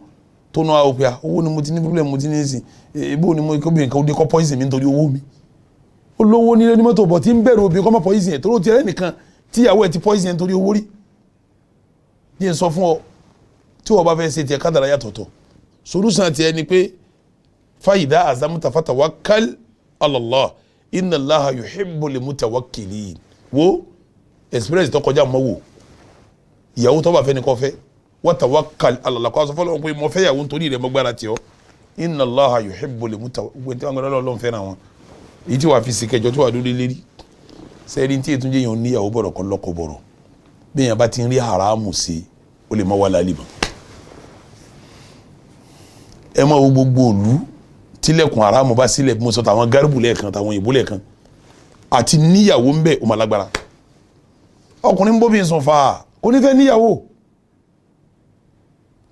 tó náà ó pé à owó ni mo ti ní problem, mo ti ní sìn ebó ni mo kóbìnrin kan ó dé kọ́ poison mi nítorí owó mi. Ó lówó nílé ní mọ́tò bọ̀ tí ń bẹ̀rù obìnrin kọ́ mọ́ poison ẹ̀, torí ó ti rẹ́ nìkan tíyàwó ẹ̀ ti poison ẹ̀ nítorí owó rí. Yẹn sọ fún ọ, tí wọ́n bá fẹ́ ṣe tiẹ̀, kádàrá yàtọ̀tọ̀. Solution tiẹ̀ ni pé فإذا عزمت فتوكل على الله إن الله يحب المتوكلين. Wo experience tó kọjá mọ́, wò ìyàwó tó bá fẹ́ ni kò fẹ́. وتوكل على الله, kó a sọ fọlọ́n pé mo fẹ́ yàwó nítorí rẹ̀, mo gbára tì ọ́. إن الله يحب المتوكلين. Tí wọ́n gbọ́dọ̀ lọ́n fẹ́ràn wọn. Èyí tí wàá fi sí kẹjọ tí wàá dúró lérí sẹ́ẹ̀rí tí ètò ìjẹyàn níyàwó bọ̀rọ̀ kọ́ lọ́kọ̀ bọ̀rọ̀, bí èèyàn bá ti ń rí haramu sí, ó lè má wà lálẹ́ mọ́. Ẹ máa wo gbogbo òlu tilẹ̀kùn haramu bá sílẹ̀, bí mo sọ tàwọn gárùbù lẹ́ẹ̀kan, tàwọn òyìnbó lẹ́ẹ̀kan, àti níyàwó ń bẹ̀, ó máa lágbára. Ọkùnrin ń bóbi sùn fà, kò ní fẹ́ níyàwó,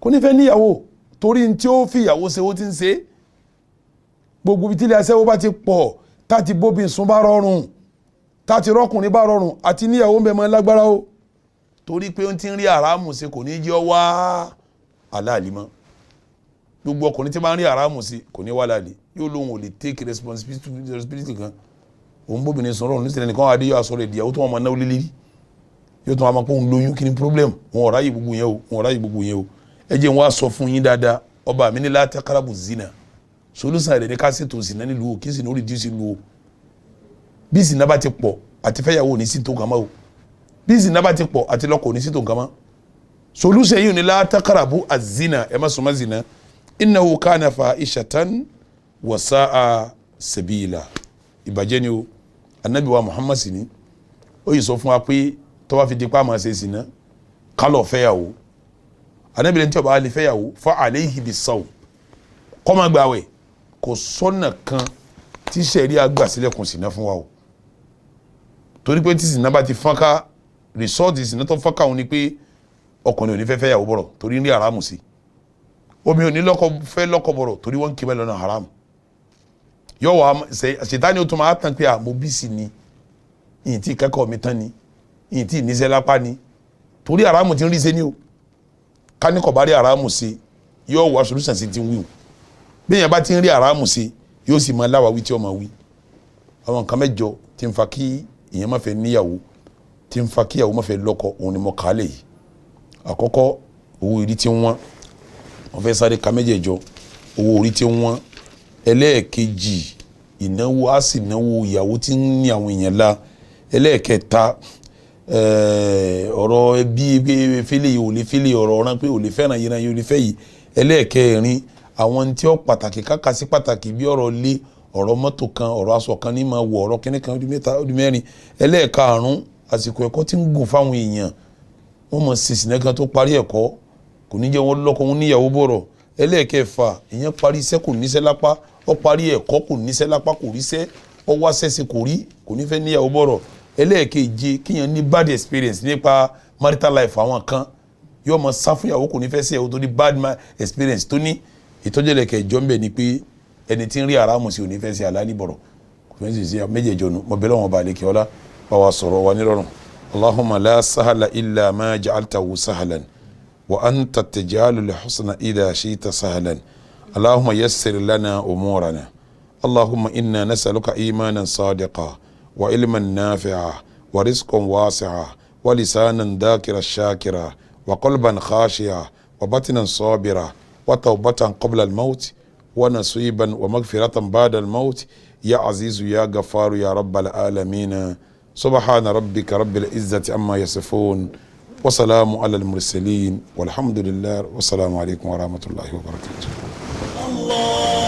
kò ní fẹ́ níyàwó, torí tí ó fi ìyàwó ṣe, ó ti ń ṣe. Gbogbo ibi tí ilé aṣẹ́wó bá ti pọ̀, táti bóbi sùn bá rọrùn, táti rọ́kùnrin bá rọrùn, àti níyàwó ń bẹ̀ máa lágbára o, torí pé ó ti ń rí haramu ṣe, kò ní jẹ́ ọ wá aláàlí mọ́. Gbogbo ọkùnrin tí máa ń rí haramu sí kò ní wá láàlí, yóò lóun ò lè take responsibility kan. Òun bóbìnrin sọ̀rọ̀ nísìnyí, nìkan wà á dé, yóò aṣọ rẹ̀ ìdíyàwó tó wọn máa náwó lélẹ́rí, yóò tún wá máa pé òun lóyún. Kí ni problem? Wọn ò ráyè gbogbo yẹn o, wọn ò ráyè gbogbo yẹn o. Ẹ jẹ́ wọn á sọ fún yín dáadáa. Ọba mi ní لا تقربوا الزنا. Solution rẹ̀ ní ká ṣètò zina nílùú o, kí sì ní ó reduce ìlú o. Bí zina bá ti pọ̀, àti fẹ́yàwó ò ní sí tó nǹkan mọ́ o. Bí zina bá ti pọ̀, àti lọ́kọ ò ní sí tó nǹkan mọ́. Solution yìí ní لا تقربوا الزنا, ẹ má súnmọ́ zina. إنه كان فاحشة وساء سبيلا. Ìbàjẹ́ ni o. Anabi wa Muhammad sì ni ó yìí sọ fún wa pé tó bá fi di pa máa ṣe zina, kálọ̀ fẹ́yàwó. Anabi lẹ́ni tí ó bá lè fẹ́yàwó, فعليه بالصوم, kó máa gbààwẹ̀. Kò sọ́nà kan tí sẹ̀rí àgbà sílẹ̀kùn sìnà fún wa o, torí pé tí sìnà bá ti fọ́nká, result sìnà tó fọ́nká òun ni pé ọkùnrin ò ní fẹ́ fẹ́yàwó bọ̀rọ̀ torí ní haramu sí, omi ò ní lọ́kọ fẹ́ lọ́kọ bọ̀rọ̀ torí wọ́n ń kí bẹ́ẹ̀ lọ́nà haramu. Yọ wà ṣètánì, ó tún máa tàn pé à mo bí sí ni, ìyìn tí ìkẹ́kọ̀ọ́ mi tán ni, ìyìn tí ìníṣẹ́ lápá ni, torí haramu ti ń rí ṣe ni o. Káníkọ̀ bá rí haramu sí, yóò wá solution sí ti ń wí o. Bí èèyàn bá ti ń rí haramu sí, yóò sì máa láwàá wí tí ó máa wí. Àwọn nǹkan mẹ́jọ tí ń fa kí èèyàn má fẹ́ níyàwó, tí ń fa kí ìyàwó má fẹ́ lọ́kọ, òun ni mo kà á lè yìí. Àkọ́kọ́, owó orí tí wọ́n wọ́n fẹ́ sáré ka mẹ́jẹ̀ẹ̀jọ. Owó orí tí wọ́n. Ẹlẹ́ẹ̀kejì, ìnáwó, á sì náwó ìyàwó tí ń ní àwọn èèyàn la. Ẹlẹ́ẹ̀kẹta, ọ̀rọ̀ ẹbí pé fílẹ̀ yìí ò lè fílẹ̀, ọ̀rọ̀ ọ̀ràn pé ò lè fẹ́ràn yìí náà yìí ò lè fẹ́ yìí. Ẹlẹ́ẹ̀kẹrin, àwọn tí ó pàtàkì káka sí pàtàkì, bí ọ̀rọ̀ lé, ọ̀rọ̀ mọ́tò kan, ọ̀rọ̀ aṣọ kan ní máa wọ̀, ọ̀rọ̀ kíní kan, ó di mẹ́ta, ó di mẹ́rin. Ẹlẹ́ẹ̀karùn-ún, àsìkò ẹ̀kọ́ tí ń gùn fáwọn èèyàn, wọ́n mọ̀ sísìn kan tó parí ẹ̀kọ́, kò ní jẹ́ wọn lọ́kọ, wọn níyàwó bọ̀rọ̀. Ẹlẹ́ẹ̀kẹfà, ìyẹn parí iṣẹ́, kò níṣẹ́ lápá. Ó parí ẹ̀kọ́, kò níṣẹ́ lápá, kò ríṣẹ́, ó wá ṣẹ́ṣe, kò rí, kò ní fẹ́ níyàwó bọ̀rọ̀. Ẹlẹ́ẹ̀keje, kíyàn ní bad experience nípa marital life àwọn kan, yóò mọ sá fún ìyàwó, kò ní fẹ́ sí ìyàwó tó ní bad experience tó ní. Ìtọ́jú ẹlẹ́kẹ̀jọ ń bẹ̀ ni pé ẹni tí ń rí haramu sí ò ní fẹ́ sí àlálì bọ̀rọ̀, kò fẹ́ sí sí. Méjèèjọ nu. Mo bẹ̀ lọ́wọ́n ba àlekè ọlá bá wa sọ̀rọ̀ wa nírọ̀rùn. اللهم لا سهل إلا ما جعلته سهلا وأنت تجعل الحزن إذا شئت سهلا. اللهم يسر لنا أمورنا. اللهم إنا نسألك إيمانا صادقا وعلما نافعا ورزقا واسعا ولسانا ذاكرا شاكرا وقلبا خاشعا وبطنا صابرا وتوبة قبل الموت ونصيبا ومغفرة بعد الموت، يا عزيز يا غفار يا رب العالمين. سبحان ربك رب العزة عما يصفون وسلام على المرسلين والحمد لله، والسلام عليكم ورحمة الله وبركاته. الله.